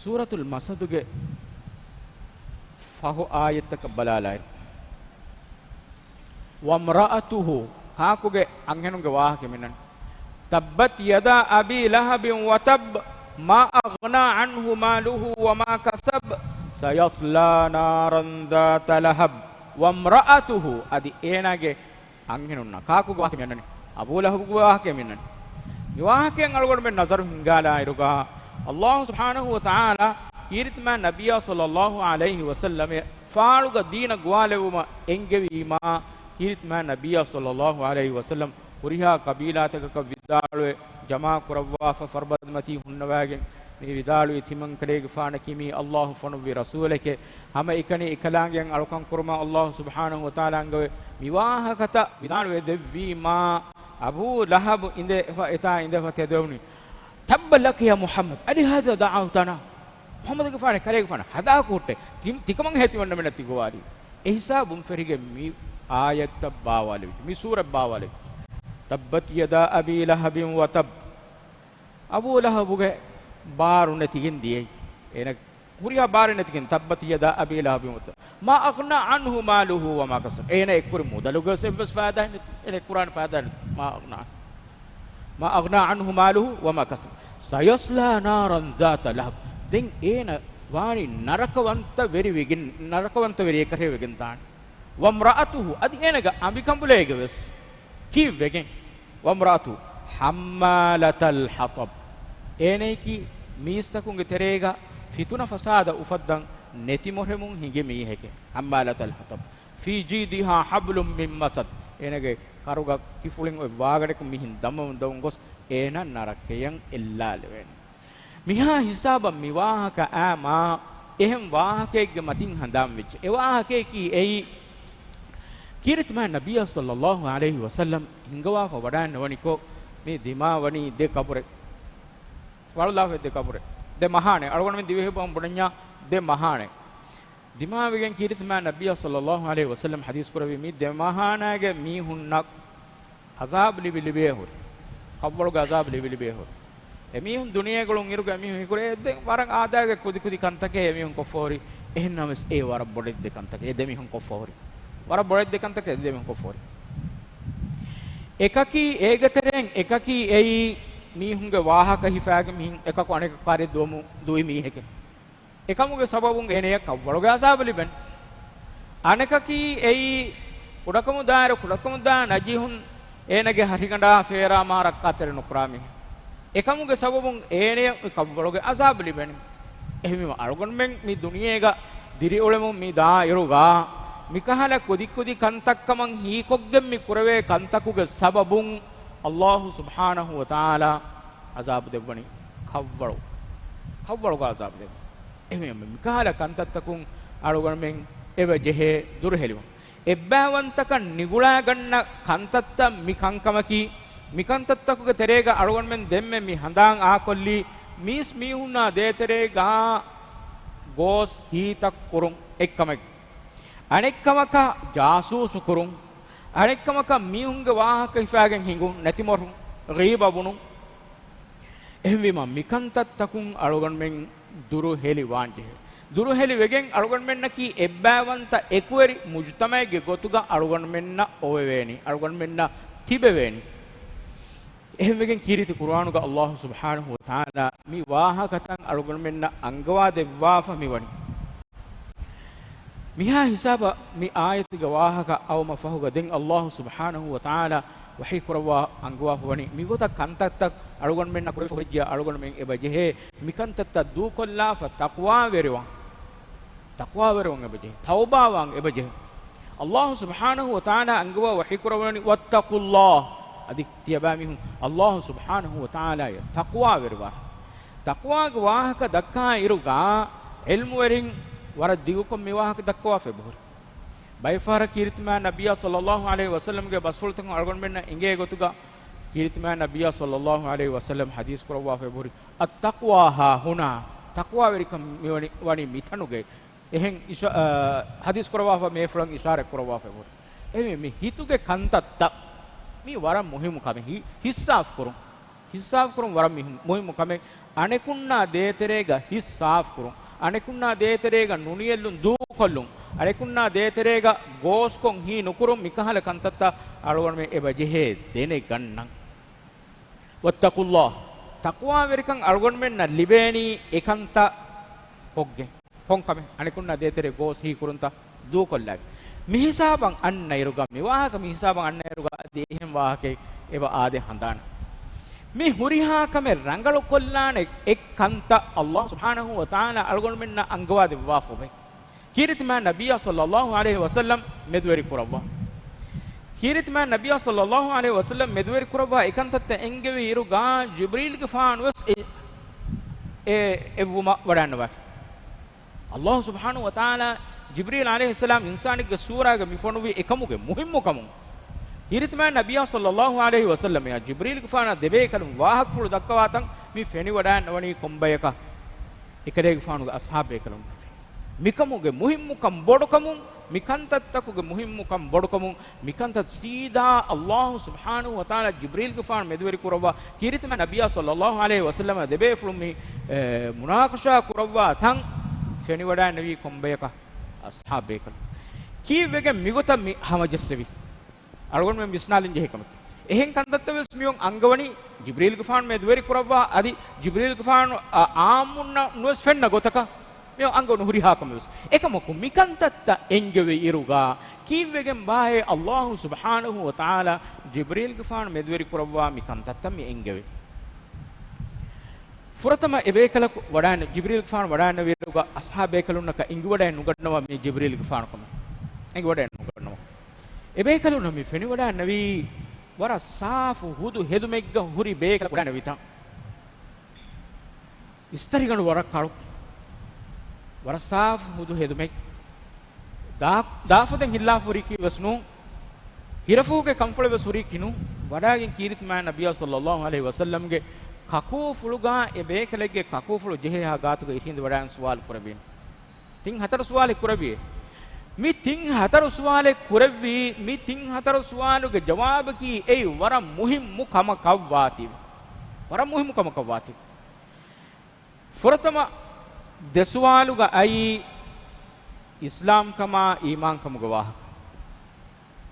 ސޫރަތުލް މަސަދުގެ ފަހު އާޔަތްތަކަށް ބަލާލާއިރު. وامرأته، ކާކުގެ އަންހެނުންގެ ވާހަކަ މިނަން. تبت يدا أبي لهب وتب، ما أغنى عنه ماله وما كسب، سيصلى نارا ذات لهب. وامرأته، އަދި އޭނާގެ އަންހެނުންނާ. ކާކުގެ ވާހަކަ މިއަންނަނީ؟ އަބޫ ލަހަބުގެ ވާހަކަ މިއަންނަނީ. މި ވާހަކައިން އަޅުގަނޑުމެން ނަޒަރު ހިންގާލާއިރުގަ، ﷲ ސުބްޙާނަހޫ ވަތަޢާލާ ކީރިތިމާ ނަބިއްޔާ ޞައްލައްލާހު ޢަލައިހި ވަސައްލަމަ ފާޅުގަ ދީނަށް ގޮވާލެއްވުމަށް އެންގެވީމާ، ކީރިތިމާ ނަބިއްޔާ ޞައްލައްލާހު ޢަލައިހި ވަސައްލަމަ ހުރިހާ ޤަބީލާތަކަކަށް ވިދާޅުވެ، ޖަމާ ކުރައްވާފަ، ފަރުބަދަމަތީ ހުންނަވާގެން މި ވިދާޅުވި ތިމަންކަލޭގެފާނަކީ މީ ﷲ ފޮނުއްވި ރަސޫލެކޭ. ހަމައެކަނި އެކަލާނގެއަށް އަޅުކަން ކުރުމަށް ﷲ ސުބްޙާނަހޫ ވަތަޢާލާ އަންގަވެ މި ވާހަކަތައް ވިދާޅުވެ ދެއްވީމާ، އަބޫ ލަހަބު އިނދެފަ އެތާ އިނދެފަ ތެދެވުނީ. تبا لك يا محمد، ألهذا دعوتنا؟ މުޙައްމަދުގެފާނެ، ކަލޭގެފާނެ، ހަދާކު ހުއްޓޭ. ތި-، ތިކަމަށް ހޭ ތިމަންނަމެންނަށް ތި ގޮވާލީ؟ އެހިސާބުން ފެށިގެން މި އާޔަތްތައް ބާވާލެވި، މި ސޫރަތް ބާވާލެވި. تبت يدا أبي لهب وتب. އަބޫ ލަހަބުގެ ބާރު ނެތިގެން ދިޔައީ. އޭނަ ހުރިހާ ބާރެއް ނެތިގެން، تبت يدا أبي لهب وتب، ما أغنى عنه ماله وما كسب. އޭނަ އެއްކުރި މުދަލުގަސް އެއްވެސް ފައިދާއެއް ނެތި. އޭނަ އެއްކުރާނެ ފައިދާއެއް ނެތި. ما أغنى، ما أغنى عنه ماله وما كسب، سيصلى نارا ذات لهب. ދެން އޭނަ ވާނީ ނަރަކަވަންތަ ވެރި ވެގެން، ނަރަކަވަންތަ ވެރިއެއް ކަށަވެގެން ދާނެ. وامرأته، އަދި އޭނަގެ އަނބިކަނބުލޭގެ ވެސް ކީއްވެގެން؟ وامرأته حمالة الحطب. އޭނައަކީ މީސްތަކުންގެ ތެރޭގަ ފިތުނަ ފަސާދަ އުފައްދަން ނެތިމޮށެމުން ހިނގި މީހެކޭ. حمالة الحطب. في جيدها حبل من مسد. އޭނަގެ ކަރުގަ ކިފުޅިން އޮތް ވާގަޑިއަކުން މިހެން ދަމަމުން ދަމަމުން ގޮސް އޭނާ ނަރަކަޔަށް އެއްލާލެވޭނެ. މިހާ ހިސާބަށް މި ވާހަކަ އާ މާ އެހެން ވާހަކައެއްގެ މަތިން ހަނދާން ވެއްޖެ. އެ ވާހަކަޔަކީ އެއީ، ކީރިތި މާތް ނަބިއްޔާ ޞައްލައްލާހު ޢަލައިހި ވަސައްލަމް ހިންގަވާފަ ވަޑާންނަވަނިކޮށް، މި ދިމާވަނީ ދެ ޤަބުރެއް. ވަޅުލާފަ ދެ ޤަބުރެއް. ދެ މަހާނެ. އަޅުގަނޑުމެން ދިވެހި ބަހުން ބުނަންޏާ ދެ މަހާނެ. ދިމާވެގެން ކީރިތި މާތް ނަބިއްޔާ ޞައްލައްލާހު ޢަލައިހި ވަސައްލަމް ޙަދީޘް ކުރެއްވި މި ދެ މަހާނާގެ މީހުންނަށް ޢަޒާބު ލިބި ލިބޭ ހުރި. ކަށްވަޅުގެ ޢަޒާބު ލިބި ލިބޭ ހުރި. އެމީހުން ދުނިޔޭގަޅުން އިރުގަ އެމީހުން ހީކުރޭ ދެން ވަރަށް އާދައިގެ ކުދި ކުދި ކަންތަކެއް އެމީހުން ކޮށްފަ ހުރި. އެހެންނަމަވެސް އެ ވަރަށް ބޮޑެއް ދެ ކަންތަކެއް އެ ދެމީހުން ކޮށްފަ ހުރި. ވަރަށް ބޮޑެއް ދެ ކަންތަކެއް އެ ދެމީހުން ކޮށްފަ ހުރި. އެކަކީ އޭގެ ތެރެއިން އެކަކީ އެއީ މީހުންގެ ވާހަކަ ހިފާގެން މިހެން އެކަކު އަނެކަކު ކާރި ދުވަމު ދުވި މީހެކޭ. އެކަމުގެ ސަބަބުން އޭނަޔަށް ކަށްވަޅުގެ ޢަޒާބު ލިބެން. އަނެކަކީ އެއީ ކުޑަކަމުދާއިރު ކުޑަކަމުދާ ނަޖީހުން އޭނަގެ ހަށިގަނޑާ ފޭރާ މާ ރައްކާތެރި ނުކުރާ މީހެއް. އެކަމުގެ ސަބަބުން އޭނަޔަށް މި ކަށްވަޅުގެ ޢަޒާބު ލިބެން. އެހެންވީމަ އަޅުގަނޑުމެން މި ދުނިޔޭގަ ދިރިއުޅެމުން މި ދާއިރުގަ މިކަހަލަ ކުދިކުދި ކަންތައްކަމަށް ހީކޮށްގެން މި ކުރެވޭ ކަންތަކުގެ ސަބަބުން ﷲ ސުބްޙާނަހޫ ވަތަޢާލާ ޢަޒާބު ދެއްވަނީ ކަށްވަޅު. ކަށްވަޅުގަ ޢަޒާބު ދެއްވަނީ. އެހެންވީމަ މިކަހަލަ ކަންތައްތަކުން އަޅުގަނޑުމެން އެބަ ޖެހޭ ދުރުހެލިވަން. އެއްބައިވަންތަކަން ނިގުޅާގަންނަ ކަންތައްތައް މި ކަންކަމަކީ، މި ކަންތައްތަކުގެ ތެރޭގަ އަޅުގަނޑުމެން ދެންމެ މި ހަނދާން އާކޮށްލީ، މީސް މީހުންނާ ދޭތެރޭގަ ގޯސް ހީތައް ކުރުން އެއްކަމެއް. އަނެއްކަމަކަށް ޖާސޫސު ކުރުން، އަނެއްކަމަކަށް މީހުންގެ ވާހަކަ ހިފާގެން ހިނގުން، ނެތިމޮށުން، ޣީބަ ބުނުން. އެހެންވީމަ މިކަންތައްތަކުން އަޅުގަނޑުމެން ދުރުހެލިވާންޖެހޭ. ދުރުހެލިވެގެން އަޅުގަނޑުމެންނަކީ އެއްބައިވަންތަ އެކުވެރި މުޖުތަމަޢެއްގެ ގޮތުގަ އަޅުގަނޑުމެންނަށް އޮވެވޭނީ، އަޅުގަނޑުމެންނަށް ތިބެވޭނީ. އެހެންވެގެން ކީރިތި ޤުރުއާނުގަ ﷲ ސުބްޙާނަހޫ ވަތަޢާލާ މި ވާހަކަތައް އަޅުގަނޑުމެންނަށް އަންގަވާ ދެއްވާފަ މިވަނީ. މިހާ ހިސާބަށް މި އާޔަތުގެ ވާހަކަ އައުމަށް ފަހުގަ ދެން ﷲ ސުބްޙާނަހޫ ވަތަޢާލާ ވަޙީ ކުރައްވާ އަންގަވާފަ ވަނީ މިގޮތަށް ކަންތައްތައް އަޅުގަނޑުމެންނަށް ކުރެވިފަ ހުރިއްޔާ އަޅުގަނޑުމެން އެބަ ޖެހޭ މިކަންތައްތައް ދޫކޮށްލާފަ ތަޤްވާވެރިވާން. ތަޤްވާވެރިވަން އެބަ ޖެހޭ. ތައުބާވާން އެބަ ޖެހޭ. ﷲ ސުބްޙާނަހޫ ވަތަޢާލާ އަންގަވާ ވަޙީ ކުރައްވަނީ، "وَاتَّقُوا اللَّهَ." އަދި ތިޔަބައިމީހުން ﷲ ސުބްޙާނަހޫ ވަތަޢާލާއަށް ތަޤްވާވެރިވާ. ތަޤްވާގެ ވާހަކަ ދައްކާ އިރުގަ ޢިލްމުވެރިން ވަރަށް ދިގުކޮށް މި ވާހަކަ ދައްކަވާފަ އެބަހުރި. ބައެއް ފަހަރަށް ކީރިތި މާތް ނަބިއްޔާ ޞައްލައްލާހު ޢަލައިހި ވަސައްލަމްގެ ބަސްފުޅުތަކުން އަޅުގަނޑުމެންނަށް އެނގޭ ގޮތުގަ ކީރިތި މާތް ނަބިއްޔާ ޞައްލައްލާހު ޢަލައިހި ވަސައްލަމް ޙަދީޘް ކުރައްވާފަ އެބަހުރި. "التَّقْوَى هَاهُنَا." ތަޤްވާވެރިކަން މިވަނީ، ވަނީ މިތަނުގައި. އެހެން އިޝާ-، އާ، ޙަދީޘް ކުރައްވާފަ މޭފުޅަށް އިޝާރަތް ކުރައްވާފަ އެބަހުރި. އެހެންވެ، މި ހިތުގެ ކަންތައްތައް މީ ވަރަށް މުހިއްމު ކަމެއް. ހި-، ހިއްސާފު ކުރުން. ހިއްސާފު ކުރުން ވަރަށް މި-، މުހިއްމު ކަމެއް. އަނެކުންނާ ދޭތެރޭގަ ހިތް ސާފު ކުރުން. އަނެކުންނާ ދޭތެރޭގަ ނުނިޔެއްލުން ދޫކޮށްލުން. އަނެކުންނާ ދޭތެރޭގަ ގޯސްކޮށް ހީ ނުކުރުން. މިކަހަލަ ކަންތައްތައް އަޅުގަނޑުމެން އެބަ ޖެހޭ ދެނެގަންނަން. وَاتَّقُوا اللَّهَ. ތަޤްވާވެރިކަން އަޅުގަނޑުމެންނަށް ލިބޭނީ އެކަންތައް ކޮށްގެން. ކޮންކަމެއް؟ އަނެކުންނާ ދޭތެރޭ ގޯސް ހީކުރުންތައް ދޫކޮށްލާގެން. މިހިސާބަށް އަންނައިރުގަ، މިވާހަކަ މިހިސާބަށް އަންނައިރުގަ އަދި އެހެން ވާހަކައެއް އެބަ އާދޭ ހަނދާނަށް. މި ހުރިހާ ކަމެއް ރަނގަޅުކޮށްލާނެ އެއް ކަންތައް ﷲ ސުބްޙާނަހޫ ވަތަޢާލާ އަޅުގަނޑުމެންނަށް އަންގަވާދެއްވާފަ އޮވޭ. ކީރިތި މާތް ނަބިއްޔާ ޞައްލައްލާހު ޢަލައިހި ވަސައްލަމް މެދުވެރި ކުރައްވާ. ކީރިތި މާތް ނަބިއްޔާ ޞައްލައްލާހު ޢަލައިހި ވަސައްލަމް މެދުވެރި ކުރައްވާ އެކަންތައްތައް އެންގެވި އިރުގަ ޖިބްރީލްގެފާނު ވެސް އެ-، އެ-، އެއްވުމަށް ވަޑައިންނަވާފި. ﷲ ސުބްޙާނަހޫ ވަތަޢާލާ ޖިބްރީލް ޢަލައިހިއްސަލާމް އިންސާނެއްގެ ސޫރާގަ މި ފޮނުވީ އެކަމުގެ މުހިއްމުކަމުން. ކީރިތި މާތް ނަބިއްޔާ ޞައްލައްލާހު ޢަލައިހި ވަސައްލަމް އެއާ ޖިބްރީލްގެފާނާ ދެބޭކަލުން ވާހަކަފުޅު ދައްކަވާތަން މި ފެނިވަޑައިންނަވަނީ ކޮންބަޔަކަށް؟ އެކަލޭގެފާނުގެ އަޞްޙާބޭކަލުން. މިކަމުގެ މުހިއްމުކަން ބޮޑުކަމުން، މި ކަންތައްތަކުގެ މުހިއްމުކަން ބޮޑުކަމުން، މިކަންތައް ސީދާ ﷲ ސުބްޙާނަހޫ ވަތަޢާލާ ޖިބްރީލްގެފާނު މެދުވެރި ކުރައްވާ، ކީރިތި މާތް ނަބިއްޔާ ޞައްލައްލާހު ޢަލައިހި ވަސައްލަމާ ދެބޭފުޅުން މި، އެ، މުނާޤަޝާ ކުރައްވާ ތަން ފެނިވަޑައިންނެވީ ކޮންބަޔަކަށް؟ އަޞްޙާބޭކަލުން. ކީއްވެގެން މިގޮތަށް މި ހަމަޖެއްސެވީ؟ އަޅުގަނޑުމެން ވިސްނާލަން ޖެހޭ ކަމެކޭ. އެހެން ކަންތައްތައް ވެސް މިއޮން އަންގަވަނީ ޖިބްރީލްގެފާނު މެދުވެރި ކުރައްވާ، އަދި ޖިބްރީލްގެފާނު އާ، އާއްމުންނަށް ނުވެސް ފެންނަ ގޮތަކަށް މިއޮން އަންގަވަން ހުރިހާ ކަމެއް ވެސް. އެކަމަކު މިކަންތައްތައް އެންގެވި އިރުގަ ކީއްވެގެން ބާހޭ ﷲ ސުބްޙާނަހޫ ވަތަޢާލާ ޖިބްރީލްގެފާނު މެދުވެރި ކުރައްވާ މި ކަންތައްތައް މި އެންގެވޭ؟ ފުރަތަމަ އެބޭކަލަކު ވަޑައިން-، ޖިބްރީލްގެފާނު ވަޑައިންނެވި އިރުގަ އަޞްޙާބޭކަލުންނަކަށް އެނގިވަޑައިން ނުގަންނަވާ މީ ޖިބްރީލްގެފާނު ކަމަށް. އެނގިވަޑައިން ނުގަންނަވާ. އެބޭކަލުންނަށް މި ފެނިވަޑައިންނެވީ ވަރަށް ސާފު ހުދު ހެދުމެއްގަ ހުރި ބޭކަލަކު ވަޑާނެވިތަން. އިސްތަށިގަނޑު ވަރަށް ކަޅު. ވަރަށް ސާފު ހުދު ހެދުމެއް. ދާ-، ދާފަދަ ހިއްލާފަ ހުރިކީ ވެސް ނޫން. ހިރަފޫގެ ކަންފުޅެއް ވެސް ހުރިކީ ނޫން. ވަޑާގެން ކީރިތި މާތް ނަބިއްޔާ ޞައްލައްލާހު ޢަލައިހި ވަސައްލަމްގެ ކަކޫފުޅުގަ އެ ބޭކަލެއްގެ ކަކޫފުޅު ޖެހޭހާ ގާތުގަ އިށީނދެ ވަޑާގެން ސުވާލު ކުރެއްވީނު. ތިން ހަތަރު ސުވާލެއް ކުރެއްވިއޭ. މި ތިން ހަތަރު ސުވާލެއް ކުރެއްވީ، މި ތިން ހަތަރު ސުވާލުގެ ޖަވާބަކީ އެއީ ވަރަށް މުހިއްމު ކަމަކަށްވާތީވެ. ވަރަށް މުހިއްމު ކަމަކަށްވާތީވެ. ފުރަތަމަ ދެ ސުވާލުގަ އައީ އިސްލާމްކަމާ އީމާންކަމުގެ ވާހަކަ.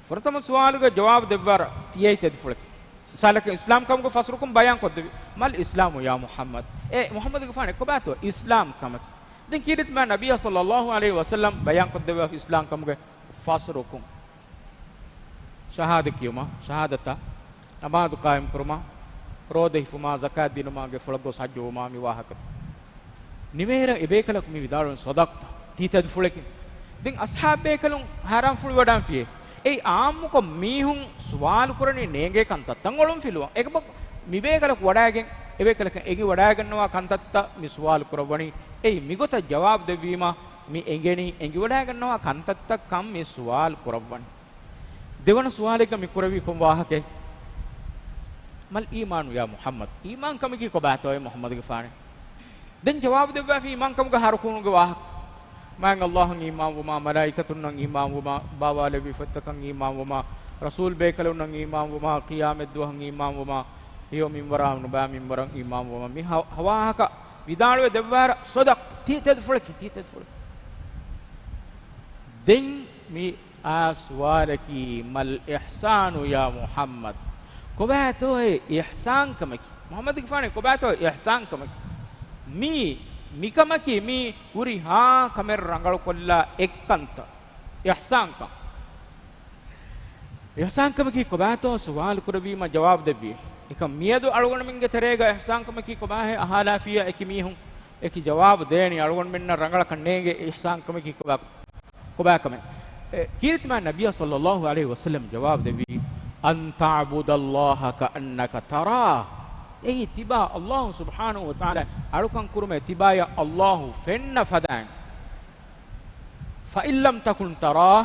ފުރަތަމަ ސުވާލުގެ ޖަވާބު ދެއްވާ ތިޔައީ ތެދުފުޅެކޭ. މިސާލަކަށް، އިސްލާމްކަމުގެ ފަސް ރުކުން ބަޔާންކޮށްދެއްވި. މަލް އިސްލާމު ޔާ މުޙައްމަދު؟ އޭ މުޙައްމަދުގެފާނު، ކޮބާތޯ އިސްލާމްކަމަކީ؟ ދެން ކީރިތި މާތް ނަބިއްޔާ ޞައްލައްލާހު ޢަލައިހި ވަސައްލަމް ބަޔާންކޮށްދެއްވާ އިސްލާމްކަމުގެ ފަސް ރުކުން. ޝަހާދަތް ކިޔުމާ، ޝަހާދަތާ، ނަމާދު ޤާއިމްކުރުމާ، ރޯދަ ހިފުމާ، ޒަކާތް ދިނުމާ، ގެފުޅަށް ގޮސް ޙައްޖު ވުމާ، މި ވާހަކަ. ނިމޭރަ އެބޭކަލަކު މި ވިދާޅުވެން ޞަދަޤްތަ، ތީ ތެދުފުޅެކޭ. ދެން އަޞްޙާބު ބޭކަލުން ހައިރާންފުޅުވެވަޑާންފިޔޭ. އެއީ ޢާއްމުކޮށް މީހުން ސުވާލު ކުރަނީ ނޭނގޭ ކަންތައްތައް އޮޅުންފިލުވަން. އެކަމަކު މިބޭކަލަކު ވަޑާގެން، އެބޭކަލަކަށް އެނގި ވަޑާގަންނަވާ ކަންތައްތައް މި ސުވާލު ކުރައްވަނީ. އެއީ މިގޮތަށް ޖަވާބު ދެއްވީމަ މި އެނގެނީ އެނގިވަޑާގަންނަވާ ކަންތައްތައް ކަން މި ސުވާލު ކުރައްވަނީ. ދެވަނަ ސުވާލެއްގަ މި ކުރެއްވީ ކޮން ވާހަކައެއް؟ މަލް އީމާނު ޔާ މުޙައްމަދު؟ އީމާންކަމަކީ ކޮބާތޯއޭ މުޙައްމަދުގެފާނޭ؟ ދެން ޖަވާބު ދެއްވާފި އީމާންކަމުގެ ހަ ރުކުނުގެ ވާހަކަ. މާތް ﷲ އަށް އީމާންވުމާ، މަލާއިކަތުންނަށް އީމާންވުމާ، ބާވާލެއްވި ފޮތްތަކަށް އީމާންވުމާ، ރަސޫލް ބޭކަލުންނަށް އީމާންވުމާ، ޤިޔާމަތްދުވަހަށް އީމާންވުމާ، ހެޔޮ މިންވަރާ ނުބައި މިންވަރަށް އީމާންވުމާ، މި ހަ-، ހަވާހަކަ ވިދާޅުވެ ދެއްވާރަ ޞަދަޤް، ތީ ތެދުފުޅެކޭ، ތީ ތެދުފުޅެކޭ. ދެން މި އާ ސުވާލަކީ، މަލް އިޙްސާނު ޔާ މުޙައްމަދު؟ ކޮބާތޯއޭ އިޙްސާންކަމަކީ؟ މުޙައްމަދުގެފާނޭ، ކޮބާތޯ އިޙްސާންކަމަކީ؟ މީ، މިކަމަކީ މީ ހުރިހާ ކަމެއް ރަނގަޅުކޮށްލާ އެއްކަންތައް، އިޙްސާންކަން. އިޙްސާންކަމަކީ ކޮބާތޯ ސުވާލު ކުރެއްވީމަ ޖަވާބު ދެއްވި. އެކަމް މިއަދު އަޅުގަނޑުމެންގެ ތެރޭގަ އިޙްސާންކަމަކީ ކޮބާހޭ އަހާލާފިޔާ އެކި މީހުން އެކި ޖަވާބު ދޭނީ. އަޅުގަނޑުމެންނަށް ރަނގަޅަކަށް ނޭނގޭ އިޙްސާންކަމަކީ ކޮބާ، ކޮބާކަމެއް. އެ، ކީރިތި މާތް ނަބިއްޔާ ޞައްލައްލާހު ޢަލައިހި ވަސައްލަމް ޖަވާބު ދެއްވީ، أن تعبد الله كأنك تراه. އެއީ ތިބާ ﷲ ސުބްޙާނަހޫ ވަތަޢާލާ އަޅުކަން ކުރުމޭ، ތިބާޔަށް ﷲ ފެންނަ ފަދައިން. فإن لم تكن تراه،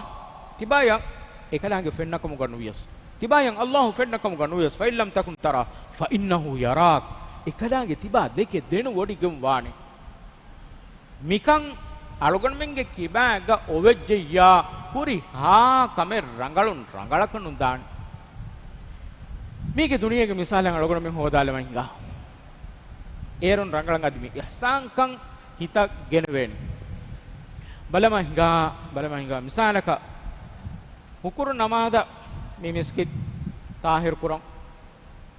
ތިބާޔަށް އެކަލާނގެ ފެންނަކަމުގަ ނުވިޔަސް، ތިބާޔަށް ﷲ ފެންނަކަމުގަ ނުވިޔަސް، فإن لم تكن تراه فإنه يراك، އެކަލާނގެ ތިބާ ދެކެ ދެނު ވޮޑިގެން ވާނެ. މިކަން އަޅުގަނޑުމެންގެ ކިބާގަ އޮވެއްޖެއްޔާ، ހުރިހާ ކަމެއް ރަނގަޅުން ރަނގަޅަކަށް ނުދާނެ. މީގެ ދުނިޔޭގެ މިސާލެއް އަޅުގަނޑުމެން ހޯދާލަމާ ހިނގާ. އޭރުން ރަނގަޅަށް އަދި މި އިޙްސާންކަން ހިތަށް ގެނެވޭނެ. ބަލަމާ ހިނގާ، ބަލަމާ ހިނގާ. މިސާލަކަށް، ހުކުރު ނަމާދަށް މި މިސްކިތް ތާހިރު ކުރަން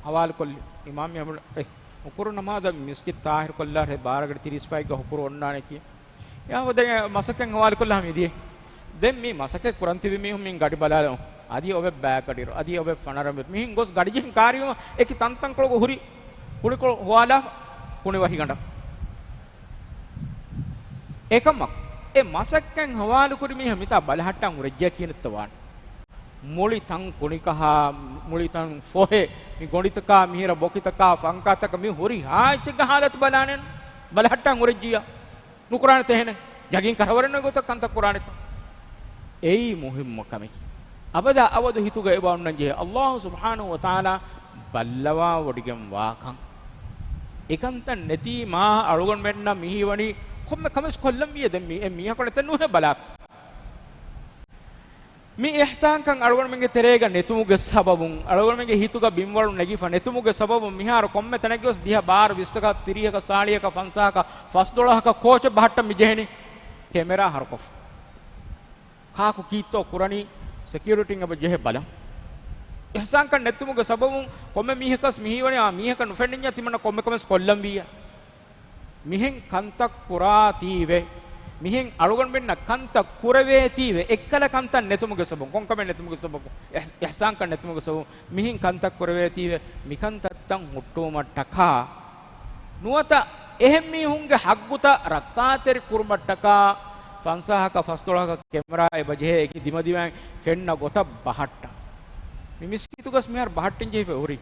ހަވާލުކޮށްލި އިމާމް އަބު-، އެ، ހުކުރު ނަމާދަށް މި މިސްކިތް ތާހިރު ކޮށްލާ ރޭ ބާރަ ގަޑި ތިރީސް ފަހެއްގަ ހުކުރު އޮންނާނެ ކިޔަން. އެއާ ދެން މަސައްކަތް ހަވާލުކޮށްލާ މިދިޔަ. ދެން މި މަސައްކަތް ކުރަން ތިބި މީހުން މިން ގަޑި ބަލާލަ، އަދި އޮވެ ބައި ގަޑި، އަދި އޮވެ ފަނަރަ މި-، މިހެން ގޮސް ގަޑި ޖެހިން ކާރިވީމަ އެކި ތަންތަންކޮޅުގަ ހުރި ކުނިކޮޅު ހުވާލާފަ ކުނި ވަށިގަނޑަށް. އެކަމަކު، އެ މަސައްކަތް ހަވާލުކުރި މީހާ މިތާ ބަލަހައްޓަން ހުރެއްޖެ ކިހިނެއްތަ ވާނެ؟ މުޅި ތަން ކުނިކަހާ، މުޅި ތަން ފޮހެ، މި ގޮނޑިތަކާ، މިހިރަ ބޮކިތަކާ، ފަންކާތަކަށް މި ހުރިހާ އެއްޗެއްގެ ހާލަތު ބަލާނެ، ބަލަހައްޓަން ހުރެއްޖިއްޔާ. ނުކުރާނެތަ އެހެނެއް؟ ޔަގީން ކަށަވަރެއް ނުވޭ ގޮތަށް ކަންތައް ކުރާނެކަން. އެއީ މުހިއްމު ކަމެކޭ. އަބަދާ އަބަދު ހިތުގަ އެބަ އޮންނަން ޖެހޭ. ﷲ ސުބްޙާނަހޫ ވަތަޢާލާ ބައްލަވާވޮޑިގެން ވާކަން. އެކަންތައް ނެތީމާ އަޅުގަނޑުމެންނަށް މިހީވަނީ ކޮންމެ ކަމެއް ކޮށްލަން ވިޔަ. ދެން މީ އެ މީހަކު ނެތެއް ނޫނޭ ބަލާކަށް. މި އިޙްސާންކަން އަޅުގަނޑުމެންގެ ތެރޭގަ ނެތުމުގެ ސަބަބުން، އަޅުގަނޑުމެންގެ ހިތުގަ ބިންވަޅު ނެގިފަ ނެތުމުގެ ސަބަބުން، މިހާރު ކޮންމެ ތަނެއްގަވެސް ދިހަ، ބާރަ، ވިއްސަކަށް، ތިރީހަކަށް، ސާޅީހަކަށް، ފަންސާހަކަށް، ފަސްދޮޅަހަކަށް ކޯޗެއް ބަހައްޓަން މި ޖެހެނީ. ކެމެރާ ހަރުކޮށްފަ. ކާކު ކީއްތޯ ކުރަނީ؟ ސެކިއުރިޓީން އެބަ ޖެހޭ ބަލަން. އިޙްސާންކަން ނެތުމުގެ ސަބަބުން ކޮންމެ މީހަކަސް މިހީވަނީ އާ މީހަކަށް ނުފެންނިންޏާ ތިމަންނަ ކޮންމެ ކަމެއް ކޮށްލަން ވިއްޔާ. މިހެން ކަންތައް ކުރާތީވެ، މިހެން އަޅުގަނޑުމެންނަށް ކަންތައް ކުރެވޭތީވެ، އެއްކަލަ ކަންތައް ނެތުމުގެ ސަބަބުން، ކޮންކަމެއް ނެތުމުގެ ސަބަބުން، އިޙް-، އިޙްސާންކަން ނެތުމުގެ ސަބަބުން މިހެން ކަންތައް ކުރެވޭތީވެ، މިކަންތައްތައް ހުއްޓުވުމަށްޓަކާ ނުވަތަ އެހެން މީހުންގެ ހައްގުތައް ރައްކާތެރި ކުރުމަށްޓަކާ ފަންސާހަކަށް ފަސްދޮޅަހަކަށް ކެމެރާ އެބަ ޖެހޭ އެކި ދިމަދިމާއިން ފެންނަ ގޮތަށް ބަހައްޓަން. މި މިސްކިތުގަސް މިހާރު ބަހައްޓިން ޖެހިފަ ހުރި.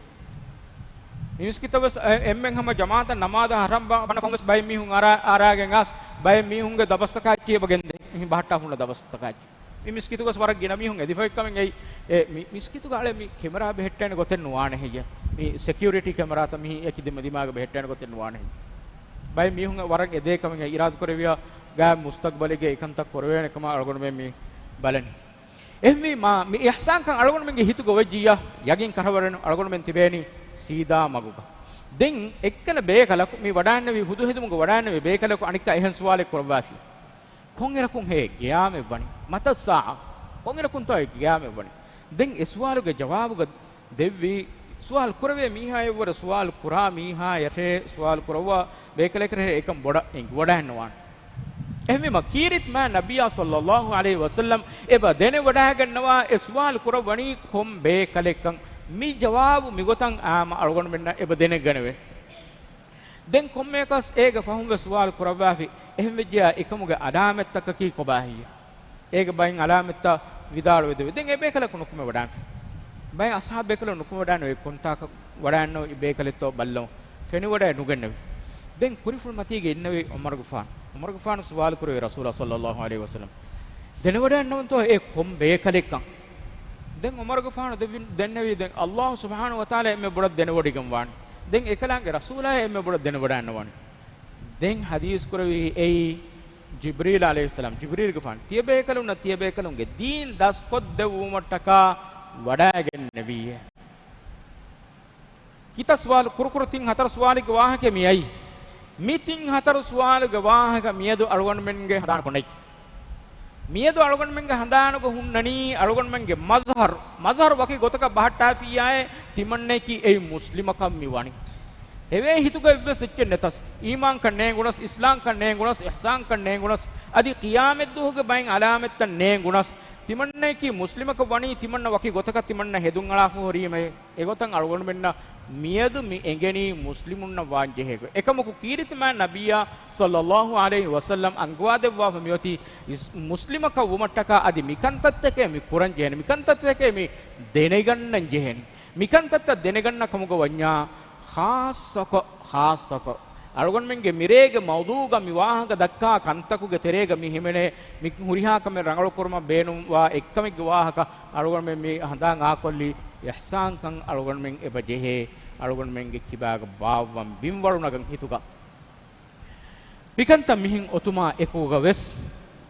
މި މިސްކިތަށް ވެސް އެ-، އެންމެން ހަމަ ޖަމާއަތަށް ނަމާދަށް ހަރަން ބަ-، ބަންނަ ފަހުން ވެސް ބައެއް މީހުން އަރާ-، އަރާގެން އައިސް، ބައެއް މީހުންގެ ދަބަސްތަކާ އެއްޗެހި އެބަ ގެންދޭ. މިހިން ބަހައްޓާފަ ހުންނަ ދަބަސްތަކާ އެއްޗެހި. މި މިސްކިތުގަސް ވަރަށް ގިނަ މީހުން އެދިފައި ކަމެއް އެއީ، އެ މި މިސްކިތުގަ އަޅެ މި ކެމެރާ ބެހެއްޓޭނެ ގޮތެއް ނުވާނެ ހެއްޔެ؟ މި ސެކިއުރިޓީ ކެމެރާތައް މިހިން އެކި ދިމަ ދިމާގަ ބެހެއްޓޭނެ ގޮތެއް ނުވާނެ ހެއްޔެ؟ ބައެއް މީހުން ވަރަށް އެދޭ ކަމެއް އިރާދަކުރެއްވިޔާ ގާތް މުސްތަގްބަލެއްގަ އެކަންތައް ކުރެވޭނެ ކަމަށް އަޅުގަނޑުމެން މި ބަލަނީ. އެހެންވީމާ، މި އިޙްސާންކަން އަޅުގަނޑުމެންގެ ހިތުގަ އޮވެއްޖިއްޔާ، ޔަގީން ކަށަވަރުން އަޅުގަނޑުމެން ތިބޭނީ ސީދާ މަގުގަ. ދެން އެއްކަލަ ބޭކަލަކު މި ވަޑާންނެވި ހުދު ހެދުމުގަ ވަޑާންނެވި ބޭކަލަކު އަނެއްކާ އެހެން ސުވާލެއް ކުރައްވާފި. ކޮންއިރަކުން ހޭ ގިޔާމެއް ވަނީ؟ މަތައް ސާޢަ؟ ކޮންއިރަކުންތޯ އެ ގިޔާމެއް ވަނީ؟ ދެން އެ ސުވާލުގެ ޖަވާބުގަ ދެއްވީ، ސުވާލު ކުރެވޭ މީހާ އެއްވަރު ސުވާލު ކުރާ މީހާޔަށޭ ސުވާލު ކުރައްވާ ބޭކަލެކަށޭ އެކަން ބޮޑަށް އެނގިވަޑައެއްނުވާނެ. އެހެންވީމަ، ކީރިތި މާތް ނަބިއްޔާ ޞައްލައްލާހު ޢަލައިހި ވަސައްލަމް އެބަ ދެނެވަޑައިގަންނަވާ އެ ސުވާލު ކުރައްވަނީ ކޮން ބޭކަލެއްކަން. މި ޖަވާބު މިގޮތަށް އާމަ އަޅުގަނޑުމެންނަށް އެބަ ދެނެގަނެވޭ. ދެން ކޮންމެއަކަސް އޭގެ ފަހުން ވެސް ސުވާލު ކުރައްވާފި، އެހެންވެއްޖެޔާ އެކަމުގެ ޢަލާމަތްތަކަކީ ކޮބާހެއްޔޭ؟ އޭގެ ބައިން ޢަލާމަތްތައް ވިދާޅުވެދެވޭ. ދެން އެ ބޭކަލަކު ނުކުމެވަޑާންފި. ބައެއް އަޞްޙާބު ބޭކަލުން ނުކުމެވަޑާނެ އޮތް ކޮންތާކަށް ވަޑާންނޯ އެ ބޭކަލެއްތޯ ބައްލަވަން. ފެނިވަޑައެއް ނުގެންނެވި. ދެން ކުރިފުޅު މަތީގަ އިންނެވި ޢުމަރުގެފާނު. ޢުމަރުގެފާނު ސުވާލު ކުރެވި ރަސޫލާ ޞައްލައްލާހު ޢަލައިހި ވަސައްލަމް. ދެނެވަޑައެއްނެވެންތޯ އެ ކޮން ބޭކަލެއްކަން؟ ދެން ޢުމަރުގެފާނު ދެވި-، ދެންނެވީ ދެން ﷲ ސުބްޙާނަހޫ ވަތަޢާލާ އެންމެ ބޮޑަށް ދެނެވޮޑިގެން ވާނެ. ދެން އެކަލާނގެ ރަސޫލާ އެންމެ ބޮޑަށް ދެނެވަޑައިންނަވާނެ. ދެން ޙަދީޘް ކުރެވި އެއީ ޖިބްރީލް ޢަލައިހިއްސަލާމް. ޖިބްރީލްގެފާނު ތިޔަބޭކަލުންނަށް ތިޔަބޭކަލުންގެ ދީން ދަސްކޮށްދެއްވުމަށްޓަކާ ވަޑައިގެންނެވީއޭ. ކިތައް ސުވާލު ކުރުކުރު ތިން ހަތަރު ސުވާލެއްގެ ވާހަކަ މި އައީ. މި ތިން ހަތަރު ސުވާލުގެ ވާހަކަ މިއަދު އަޅުގަނޑުމެންގެ ހަނދާނުގަ ނެތް. މިއަދު އަޅުގަނޑުމެންގެ ހަނދާނުގަ ހުންނަނީ އަޅުގަނޑުމެންގެ މަޒްހަރު. މަޒްހަރު ވަކި ގޮތަކަށް ބަހައްޓާފިއްޔާއޭ، ތިމަންނައަކީ އެއީ މުސްލިމަކަށް މި ވަނީ. އެވޭ ހިތުގަ އެއްވެސް އެއްޗެއް ނެތަސް، އީމާންކަން ނޭނގުނަސް، އިސްލާމްކަން ނޭނގުނަސް، އިޙްސާންކަން ނޭނގުނަސް، އަދި ޤިޔާމަތްދުވަހުގެ ބައިން ޢަލާމަތްތައް ނޭނގުނަސް، ތިމަންނައަކީ މުސްލިމަކަށް ވަނީ، ތިމަންނަ ވަކި ގޮތަކަށް ތިމަންނަ ހެދުން އަޅާފަ ހުރީމޭ. އެގޮތަށް އަޅުގަނޑުމެންނަށް މިއަދު މި އެނގެނީ މުސްލިމުންނަށް ވާން ޖެހޭ ގޮތް. އެކަމަކު ކީރިތި މާތް ނަބިއްޔާ ޞައްލައްލާހު ޢަލައިހި ވަސައްލަމް އަންގަވާދެއްވާފަ މިއޮތީ އިސް-، މުސްލިމަކަށް ވުމަށްޓަކާ އަދި މިކަންތައްތަކެއް މި ކުރަން ޖެހޭނެ، މިކަންތައްތަކެއް މި ދެނެގަންނަން ޖެހޭނެ. މިކަންތައްތައް ދެނެގަންނަ ކަމުގަ ވަންޏާ، ޚާއްޞަކޮށް، ޚާއްޞަކޮށް އަޅުގަނޑުމެންގެ މިރޭގެ މައުޟޫޢުގަ މި ވާހަކަ ދައްކާ ކަންތަކުގެ ތެރޭގަ މި ހިމެނޭ، މި ހުރިހާ ކަމެއް ރަނގަޅު ކުރުމަށް ބޭނުންވާ އެއްކަމެއްގެ ވާހަކަ އަޅުގަނޑުމެން މި ހަނދާން އާކޮށްލީ، އިޙްސާންކަން އަޅުގަނޑުމެން އެބަ ޖެހޭ، އަޅުގަނޑުމެންގެ ކިބާގަ ބާއްވަން ބިންވަޅު ނަގަން ހިތުގަ. މިކަންތައް މިހެން އޮތުމާ އެކުގަ ވެސް،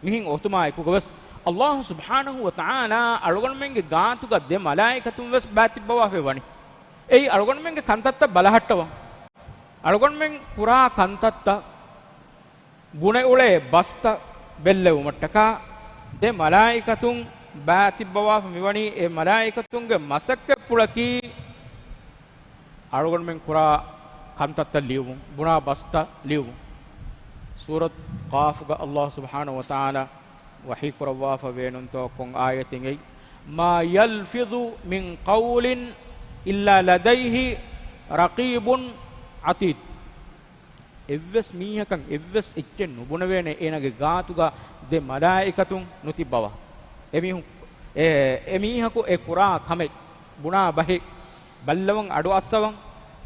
މިހެން އޮތުމާ އެކުގަ ވެސް، ﷲ ސުބްޙާނަހޫ ވަތަޢާލާ އަޅުގަނޑުމެންގެ ގާތުގަ ދެ މަލާއިކަތުން ވެސް ބައިތިއްބަވާފައި ވަނީ. އެއީ އަޅުގަނޑުމެންގެ ކަންތައްތައް ބަލަހައްޓަވަން. އަޅުގަނޑުމެން ކުރާ ކަންތައްތައް، ބުނެ އުޅޭ ބަސްތައް ބެއްލެވުމަށްޓަކާ ދެ މަލާއިކަތުން ބައިތިއްބަވާފަ މިވަނީ. އެ މަލާއިކަތުންގެ މަސައްކަތްޕުޅަކީ އަޅުގަނޑުމެން ކުރާ ކަންތައްތައް ލިޔުމުން، ބުނާ ބަސްތައް ލިޔުމުން. ސޫރަތު ޤާފުގަ ﷲ ސުބްޙާނަހޫ ވަތަޢާލާ ވަޙީ ކުރައްވާފަ ވޭނުންތޯ ކޮން އާޔަތެއް އެއީ؟ مَا يَلْفِظُ مِنْ قَوْلٍ إِلَّا لَدَيْهِ رَقِيبٌ عَتِيدٌ. އެއްވެސް މީހަކަށް އެއްވެސް އެއްޗެއް ނުބުނެވޭނެ އޭނާގެ ގާތުގަ ދެ މަލާއިކަތުން ނުތިއްބަވާ. އެމީހުން، އެ، އެމީހަކު އެ ކުރާ ކަމެއް، ބުނާ ބަހެއް، ބައްލަވަން އަޑުއައްސަވަން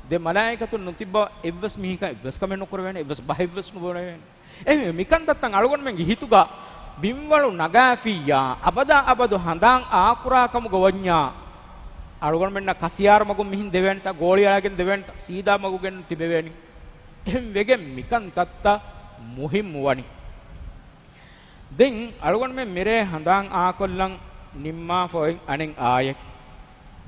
ދެ މަލާއިކަތުން ނުތިއްބަވާ އެއްވެސް މީހަކަށް އެއްވެސް ކަމެއް ނުކުރެވޭނެ، އެއްވެސް ބަހެއްވެސް ނުބުނެވޭނެ. އެހެންވެ، މިކަންތައްތައް އަޅުގަނޑުމެންގެ ހިތުގަ ބިންވަޅު ނަގާފިއްޔާ، އަބަދާ އަބަދު ހަނދާން އާކުރާ ކަމުގަ ވަންޏާ، އަޅުގަނޑުމެންނަށް ކަސިޔާރު މަގުން މިހެން ދެވޭނެތަ، ގޯޅި އަޅައިގެން ދެވޭނެތަ، ސީދާ މަގުގެން ތިބެވޭނީ. އެހެން ވެގެން މިކަންތައްތައް މުހިއްމު ވަނީ. ދެން އަޅުގަނޑުމެން މިރޭ ހަނދާން އާކޮށްލަން ނިންމާފަ އޮތް އަނެއް އާޔަތް.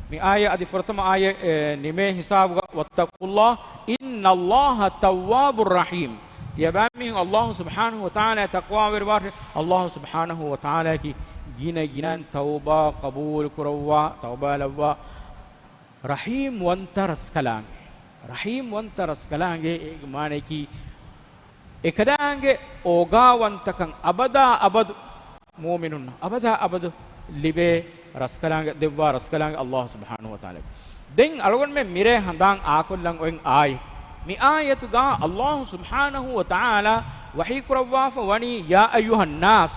މި އާޔަތް އަދި ފުރަތަމަ އާޔަތް، އެ، ނިމޭ ހިސާބުގަ، وَاتَّقُوا اللَّهَ إِنَّ اللَّهَ تَوَّابٌ رَحِيمٌ. ތިޔަބައިމީހުން ﷲ ސުބްޙާނަހޫ ވަތަޢާލާއަށް ތަޤްވާވެރިވާށޭ. ﷲ ސުބްޙާނަހޫ ވަތަޢާލާއަކީ ގިނަ ގިނައިން ތައުބާ ޤަބޫލު ކުރައްވާ، ތައުބާ ލައްވާ، ރަޙީމް ވަންތަ ރަސްކަލާނގެ. ރަޙީމް ވަންތަ ރަސްކަލާނގެ، އޭގެ މާނަޔަކީ އެކަލާނގެ އޯގާވަންތަކަން އަބަދާ އަބަދު މުއުމިނުންނަށް އަބަދާ އަބަދު ލިބޭ ރަސްކަލާނގެ، ދެއްވާ ރަސްކަލާނގެ ﷲ ސުބްޙާނަހޫ ވަތަޢާލާ. ދެން އަޅުގަނޑުމެން މިރޭ ހަނދާން އާކޮށްލަން އޮތް އާޔަތް. މި އާޔަތުގަ ﷲ ސުބްޙާނަހޫ ވަތަޢާލާ ވަޙީ ކުރައްވާފަ ވަނީ، يَا أَيُّهَا النَّاسُ.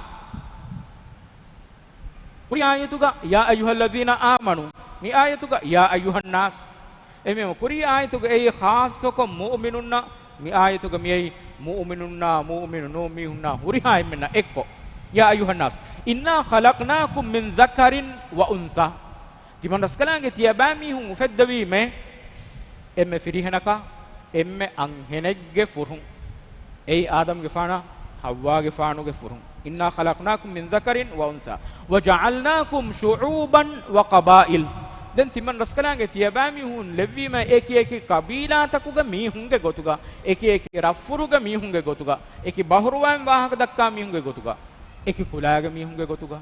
ކުރީ އާޔަތުގަ يا أيها الذين آمنوا، މި އާޔަތުގަ يا أيها الناس. އެހެންވީމަ ކުރީ އާޔަތުގަ އެއީ ޚާއްޞަކޮށް މުއުމިނުންނަށް، މި އާޔަތުގަ މިއައީ މުއުމިނުންނާ މުއުމިނު ނޫން މީހުންނާ ހުރިހާ އެންމެންނަށް އެއްކޮށް. يا أيها الناس إنا خلقناكم من ذكر وأنثى. ތިމަން ރަސްކަލާނގެ ތިޔަބައިމީހުން އުފެއްދެވީމޭ އެންމެ ފިރިހެނަކާ، އެންމެ އަންހެނެއްގެ ފުރުން. އެއީ އާދަމްގެފާނާ ޙައްވާގެފާނުގެ ފުރުން. إنا خلقناكم من ذكر وأنثى وجعلناكم شعوبا وقبائل. ދެން ތިމަން ރަސްކަލާނގެ ތިޔަބައިމީހުން ލެއްވީމަ އެކި އެކި ޤަބީލާތަކުގެ މީހުންގެ ގޮތުގަ، އެކި އެކި ރަށްފުރުގެ މީހުންގެ ގޮތުގަ، އެކި ބަހުރުވައިން ވާހަކަ ދައްކާ މީހުންގެ ގޮތުގަ، އެކި ކުލައިގެ މީހުންގެ ގޮތުގަ،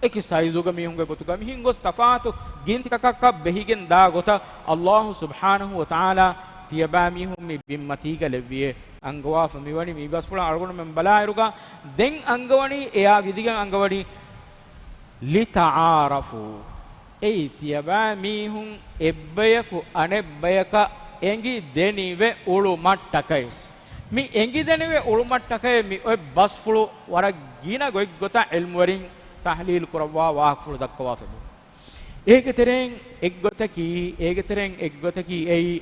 އެކި ސައިޒުގެ މީހުންގެ ގޮތުގަ، މިހެން ގޮސް ތަފާތު ގިންތަކަކަށް ބެހިގެން ދާ ގޮތަށް ﷲ ސުބްޙާނަހޫ ވަތަޢާލާ ތިޔަބައިމީހުން މި ބިންމަތީގަ ލެއްވިއޭ. އަންގަވާފަ މިވަނީ މި ބަސްފުޅަށް އަޅުގަނޑުމެން ބަލާއިރުގަ ދެން އަންގަވަނީ އެއާ ވިދިގެން އަންގަވަނީ لتعارفوا. އެއީ ތިޔަބައިމީހުން އެއްބަޔަކު އަނެއްބަޔަކަށް އެނގި ދެނިވެ އުޅުމަށްޓަކައި. މި އެނގި ދެނިވެ އުޅުމަށްޓަކައި މި އޮތް ބަސްފުޅު ވަރަށް ގިނަ ގޮތްގޮތަށް ޢިލްމުވެރިން ތަޙްލީލު ކުރައްވާ ވާހަކަފުޅު ދައްކަވާފަ. އޭގެ ތެރެއިން އެއްގޮތަކީ، އޭގެ ތެރެއިން އެއްގޮތަކީ އެއީ،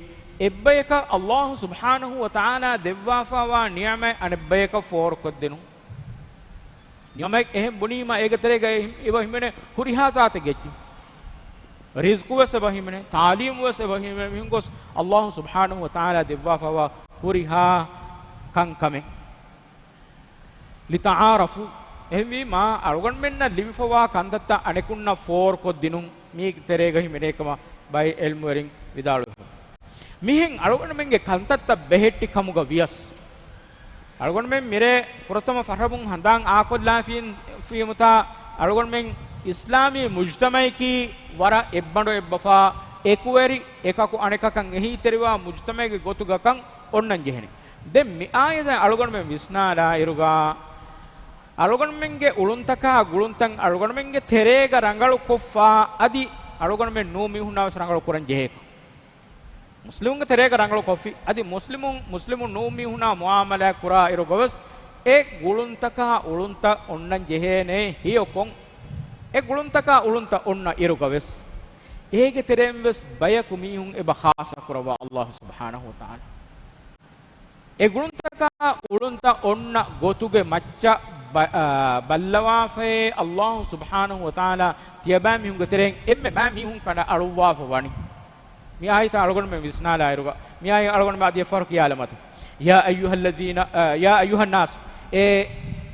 އެއްބަޔަކަށް ﷲ ސުބްޙާނަހޫ ވަތަޢާލާ ދެއްވާފައިވާ ނިޢުމަތް އަނެއްބަޔަކަށް ފޯރުކޮށްދިނުން. ނިޢުމަތް އެހެން ބުނީމަ އޭގެ ތެރޭގައި އެބަ ހިމެނޭ ހުރިހާ ޒާތެއްގެ އެއްޗެއް. ރިޒްޤުވެސް އެބަ ހިމެނޭ، ތާލީމުވެސް އެބަ ހިމެނޭ، މިހެން ގޮސް ﷲ ސުބްޙާނަހޫ ވަތަޢާލާ ދެއްވާފައިވާ ހުރިހާ ކަންކަމެއް. لتعارفوا. އެހެންވީމާ، އަޅުގަނޑުމެންނަށް ލިބިފަވާ ކަންތައްތައް އަނެކުންނަށް ފޯރުކޮށްދިނުން މީގެ ތެރޭގަ ހިމެނޭ ކަމަށް ބައެއް ޢިލްމުވެރިން ވިދާޅުވި. މިހެން އަޅުގަނޑުމެންގެ ކަންތައްތައް ބެހެއްޓި ކަމުގަ ވިޔަސް، އަޅުގަނޑުމެން މިރޭ ފުރަތަމަ ފަށަމުން ހަނދާން އާކޮށްލާފީމުތާ، އަޅުގަނޑުމެން އިސްލާމީ މުޖްތަމަޢަކީ ވަރަށް އެއްބަނޑު އެއްބަފާ، އެކުވެރި، އެކަކު އަނެކަކަށް އެހީތެރިވާ މުޖްތަމަޢެއްގެ ގޮތުގަކަން އޮންނަން ޖެހެނީ. ދެން މި އާޔަތަށް އަޅުގަނޑުމެން ވިސްނާލާއިރުގަ، އަޅުގަނޑުމެންގެ އުޅުންތަކާ ގުޅުންތައް އަޅުގަނޑުމެންގެ ތެރޭގަ ރަނގަޅު ކޮށްފަ، އަދި އަޅުގަނޑުމެން ނޫން މީހުންނާވެސް ރަނގަޅު ކުރަން ޖެހޭކަން. މުސްލިމުންގެ ތެރޭގަ ރަނގަޅު ކޮށްފި، އަދި މުސްލިމުން، މުސްލިމުން ނޫން މީހުންނާ މުޢާމަލާތް ކުރާ އިރުގަވެސް، އެ ގުޅުންތަކާ އުޅުންތައް އޮންނަން ޖެހޭނޭ ހެޔޮކޮށް. އެ ގުޅުންތަކާ އުޅުންތައް އޮންނަ އިރުގަވެސް، އޭގެ ތެރެއިން ވެސް ބަޔަކު މީހުން އެބަ ޚާއްޞަ ކުރައްވާ ﷲ ސުބްޙާނަހޫ ވަތަޢާލާ. އެ ގުޅުންތަކާ އުޅުންތައް އޮންނަ ގޮތުގެ މައްޗަށް ބަ-، އާ، ބައްލަވާފައޭ ﷲ ސުބްޙާނަހޫ ވަތަޢާލާ ތިޔަބައިމީހުންގެ ތެރެއިން އެންމެ ބައިމީހުން ކަނޑައަޅުއްވާފަ ވަނީ. މި އާޔަތަށް އަޅުގަނޑުމެން ވިސްނާލާއިރުގަ، މި އާޔަތް އަޅުގަނޑުމެން އަދި އެއްފަހަރު ކިޔާލަމާތި. يا أيها الذين، އާ، يا أيها الناس، އޭ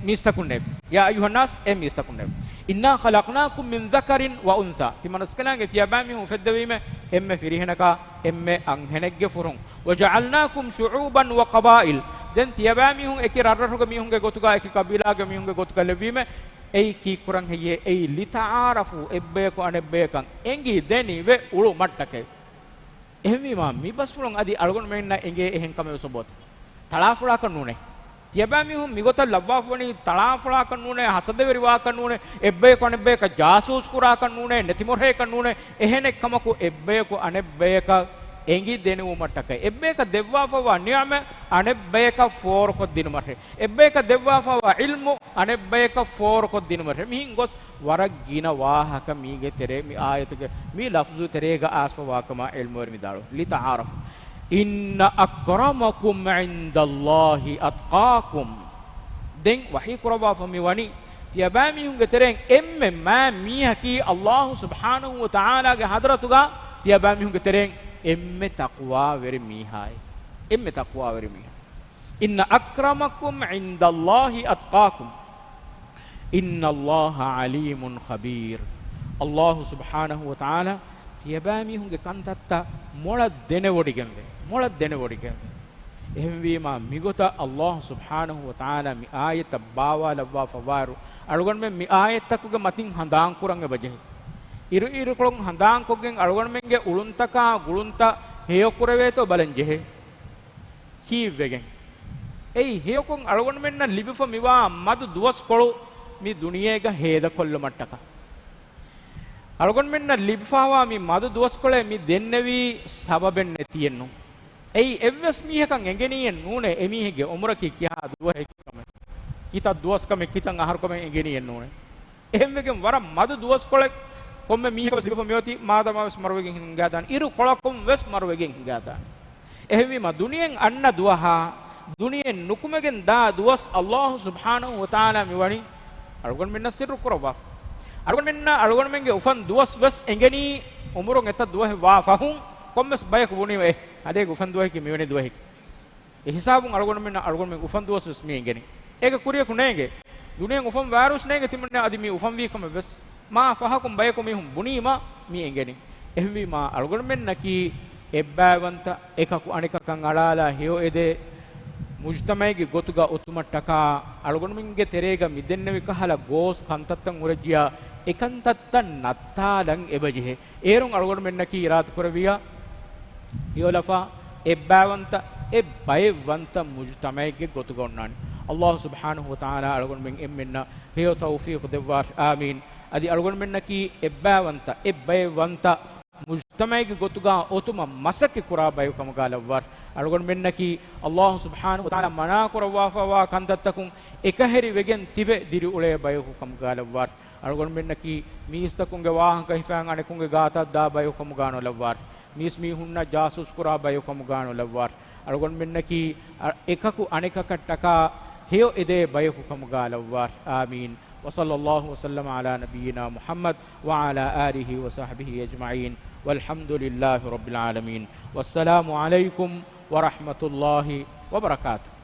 މީސްތަކުންނޭ. يا أيها الناس، އޭ މީސްތަކުންނޭ. إنا خلقناكم من ذكر وأنثى. ތިމަން ރަސްކަލާނގެ ތިޔަބައިމީހުން އުފެއްދެވީމެ އެންމެ ފިރިހެނަކާ، އެންމެ އަންހެނެއްގެ ފުރުން. وجعلناكم شعوبا وقبائل. ދެން ތިޔަބައިމީހުން އެކި ރަށްރަށުގެ މީހުންގެ ގޮތުގަ، އެކި ޤަބީލާގެ މީހުންގެ ގޮތުގަ ލެއްވީމެ، އެއީ ކީއްކުރަން ހެއްޔޭ؟ އެއީ لتعارفوا، އެއްބަޔަކު އަނެއްބަޔަކަށް އެނގި ދެނިވެ އުޅުމަށްޓަކައި. އެހެންވީމާ، މި ބަސްފުޅުން އަދި އަޅުގަނޑުމެންނަށް އެނގޭ އެހެން ކަމެއް ވެސް އޮބޯތި. ތަޅާފޮޅާކަށް ނޫނޭ. ތިޔަބައިމީހުން މިގޮތަށް ލައްވާފަވަނީ ތަޅާފޮޅާކަށް ނޫނޭ، ހަސަދަވެރިވާކަށް ނޫނޭ، އެއްބަޔަކު އަނެއްބަޔަކަށް ޖާސޫސް ކުރާކަށް ނޫނޭ، ނެތިމޮށޭކަށް ނޫނޭ، އެހެނެއް ކަމަކު އެއްބަޔަކު އަނެއްބަޔަކަށް އެނގި ދެނިވުމަށްޓަކައި، އެއްބަޔަކަށް ދެއްވާފައިވާ ނިޢުމަތް އަނެއްބަޔަކަށް ފޯރުކޮށް ދިނުމަށެ، އެއްބަޔަކަށް ދެއްވާފައިވާ ޢިލްމު އަނެއްބަޔަކަށް ފޯރުކޮށް ދިނުމަށެ. މިހިން ގޮސް ވަރަށް ގިނަ ވާހަކަ މީގެ ތެރޭ، މި އާޔަތުގެ މި ލަފްޒު ތެރޭގަ އާސްފަ ވާކަމަށް ޢިލްމުވެރިން ވިދާޅުވި. لتعارفوا إن أكرمكم عند الله أتقاكم. ދެން ވަޙީ ކުރައްވާފަ މި ވަނީ، ތިޔަބައިމީހުންގެ ތެރެއިން އެންމެ މާތް މީހަކީ ﷲ ސުބްޙާނަހޫ ވަތަޢާލާގެ ޙަޟްރަތުގަ ތިޔަބައިމީހުންގެ ތެރެއިން އެންމެ ތަޤްވާވެރި މީހާއޭ. އެންމެ ތަޤްވާވެރި މީހާ. إن أكرمكم عند الله أتقاكم إن الله عليم خبير. ﷲ ސުބްޙާނަހޫ ވަތަޢާލާ ތިޔަބައިމީހުންގެ ކަންތައްތައް މޮޅަށް ދެނެވޮޑިގެންވޭ. މޮޅަށް ދެނެވޮޑިގެންވޭ. އެހެންވީމާ، މިގޮތަށް ﷲ ސުބްޙާނަހޫ ވަތަޢާލާ މި އާޔަތްތައް ބާވާލައްވާފަ ވާއިރު، އަޅުގަނޑުމެން މި އާޔަތްތަކުގެ މަތިން ހަނދާންކުރަން އެބަޖެހޭ. އިރުއިރުކޮޅުން ހަނދާންކޮށްގެން އަޅުގަނޑުމެންގެ އުޅުންތަކާ ގުޅުންތައް ހެޔޮކުރެވޭތޯ ބަލަން ޖެހޭ. ކީއްވެގެން؟ އެއީ ހެޔޮކޮށް އަޅުގަނޑުމެންނަށް ލިބިފަ މިވާ މަދު ދުވަސްކޮޅު މި ދުނިޔޭގަ ހޭދަކޮށްލުމަށްޓަކާ. އަޅުގަނޑުމެންނަށް ލިބިފަވާ މި މަދު ދުވަސްކޮޅެއް މި ދެންނެވީ ސަބަބެއް ނެތިއެއްނު. އެއީ އެއްވެސް މީހަކަށް އެނގެނީއެއް ނޫނޭ، އެމީހެއްގެ އުމުރަކީ ކިހާ ދުވަހެއް ކަމެއް، ކިތައް ދުވަސްކަމެއް، ކިތައް އަހަރުކަމެއް އެނގެނީއެއް ނޫނޭ. އެހެންވެގެން ވަރަށް މަދު ދުވަސްކޮޅެއް ކޮންމެ މީހަކަށް ވެސް ލިބިފަ މިއޮތީ، މާދަމާ ވެސް މަރުވެގެން ހިނގާދާނެ، އިރު ކޮޅަކުން ވެސް މަރުވެގެން ހިނގާދާނެ. އެހެންވީމާ، ދުނިޔެއިން އަންނަ ދުވަހާ، ދުނިޔެއިން ނުކުމެގެން ދާ ދުވަސް އައްލާހު ސުބްޙާނަހު ވަތަޢާލާ މިވަނީ އަޅުގަނޑުމެންނަށް ސިއްރު ކުރައްވާފަ. އަޅުގަނޑުމެންނަށް އަޅުގަނޑުމެންގެ އުފަން ދުވަސް ވެސް އެނގެނީ، އުމުރުން އެތައް ދުވަހެއް ވާ ފަހުން ކޮންމެސް ބަޔަކު ބުނީމަ، އެ އަދޭގެ އުފަން ދުވަހަކީ މިވެނި ދުވަހެކޭ. އެ ހިސާބުން އަޅުގަނޑުމެންނަށް އަޅުގަނޑުމެން އުފަން ދުވަސް ވެސް މި އެނގެނީ. އޭގެ ކުރިޔަކު ނޭނގެ. ދުނިޔެއިން އުފަން ވާރުވެސް ނޭނގެ ތިމަންނަ އަދި މި އުފަންވީ ކަމެއް ވެސް. މާ ފަހަކުން ބަޔަކު މީހުން ބުނީމަ މި އެނގެނީ. އެހެންވީމާ، އަޅުގަނޑުމެންނަކީ އެއްބައިވަންތަ، އެކަކު އަނެކަކަށް އަޅާލާ ހެޔޮ އެދޭ، މުޖުތަމަޢެއްގެ ގޮތުގަ އޮތުމަށްޓަކާ، އަޅުގަނޑުމެންގެ ތެރޭގަ މިދެންނެވި ކަހަލަ ގޯސް ކަންތައްތައް ހުރެއްޖިޔާ، އެކަންތައްތައް ނައްތާލަން އެބަޖެހޭ. އޭރުން އަޅުގަނޑުމެންނަކީ އިރާދަކުރެއްވިޔާ، ހެޔޮލަފާ، އެއްބައިވަންތަ، އެއްބައެއްވަންތަ މުޖުތަމަޢެއްގެ ގޮތުގަ އޮންނާނެ. އައްލާހު ސުބްޙާނަހު ވަތަޢާލާ އަޅުގަނޑުމެން އެންމެންނަށް ހެޔޮ ތައުފީޤު ދެއްވާށި. އާމީން. އަދި އަޅުގަނޑުމެންނަކީ އެއްބައިވަންތަ، އެއްބައެއްވަންތަ މުޖުތަމަޢެއްގެ ގޮތުގަ އޮތުމަށް މަސައްކަތް ކުރާ ބަޔަކު ކަމުގަ ލައްވާށި. އަޅުގަނޑުމެންނަކީ އައްލާހު ސުބްޙާނަހު ވަތަޢާލާ މަނާ ކުރައްވާފައިވާ ކަންތައްތަކުން އެކަހެރި ވެގެން ތިބެ ދިރިއުޅޭ ބަޔަކު ކަމުގަ ލައްވާށި. އަޅުގަނޑުމެންނަކީ މީސްތަކުންގެ ވާހަކަ ހިފާން އަނެކުންގެ ގާތަށް ދާ ބަޔަކު ކަމުގަ ނުލައްވާށި. މީސްމީހުންނަށް ޖާސޫސް ކުރާ ބަޔަކު ކަމުގަ ނުލައްވާށި. އަޅުގަނޑުމެންނަކީ އަ-، އެކަކު އަނެކަކަށްޓަކާ ހެޔޮ އެދޭ ބަޔަކު ކަމުގަ ލައްވާށި. އާމީން. وصلى الله وسلم على نبينا محمد وعلى آله وصحبه أجمعين. والحمد لله رب العالمين. والسلام عليكم ورحمة الله وبركاته.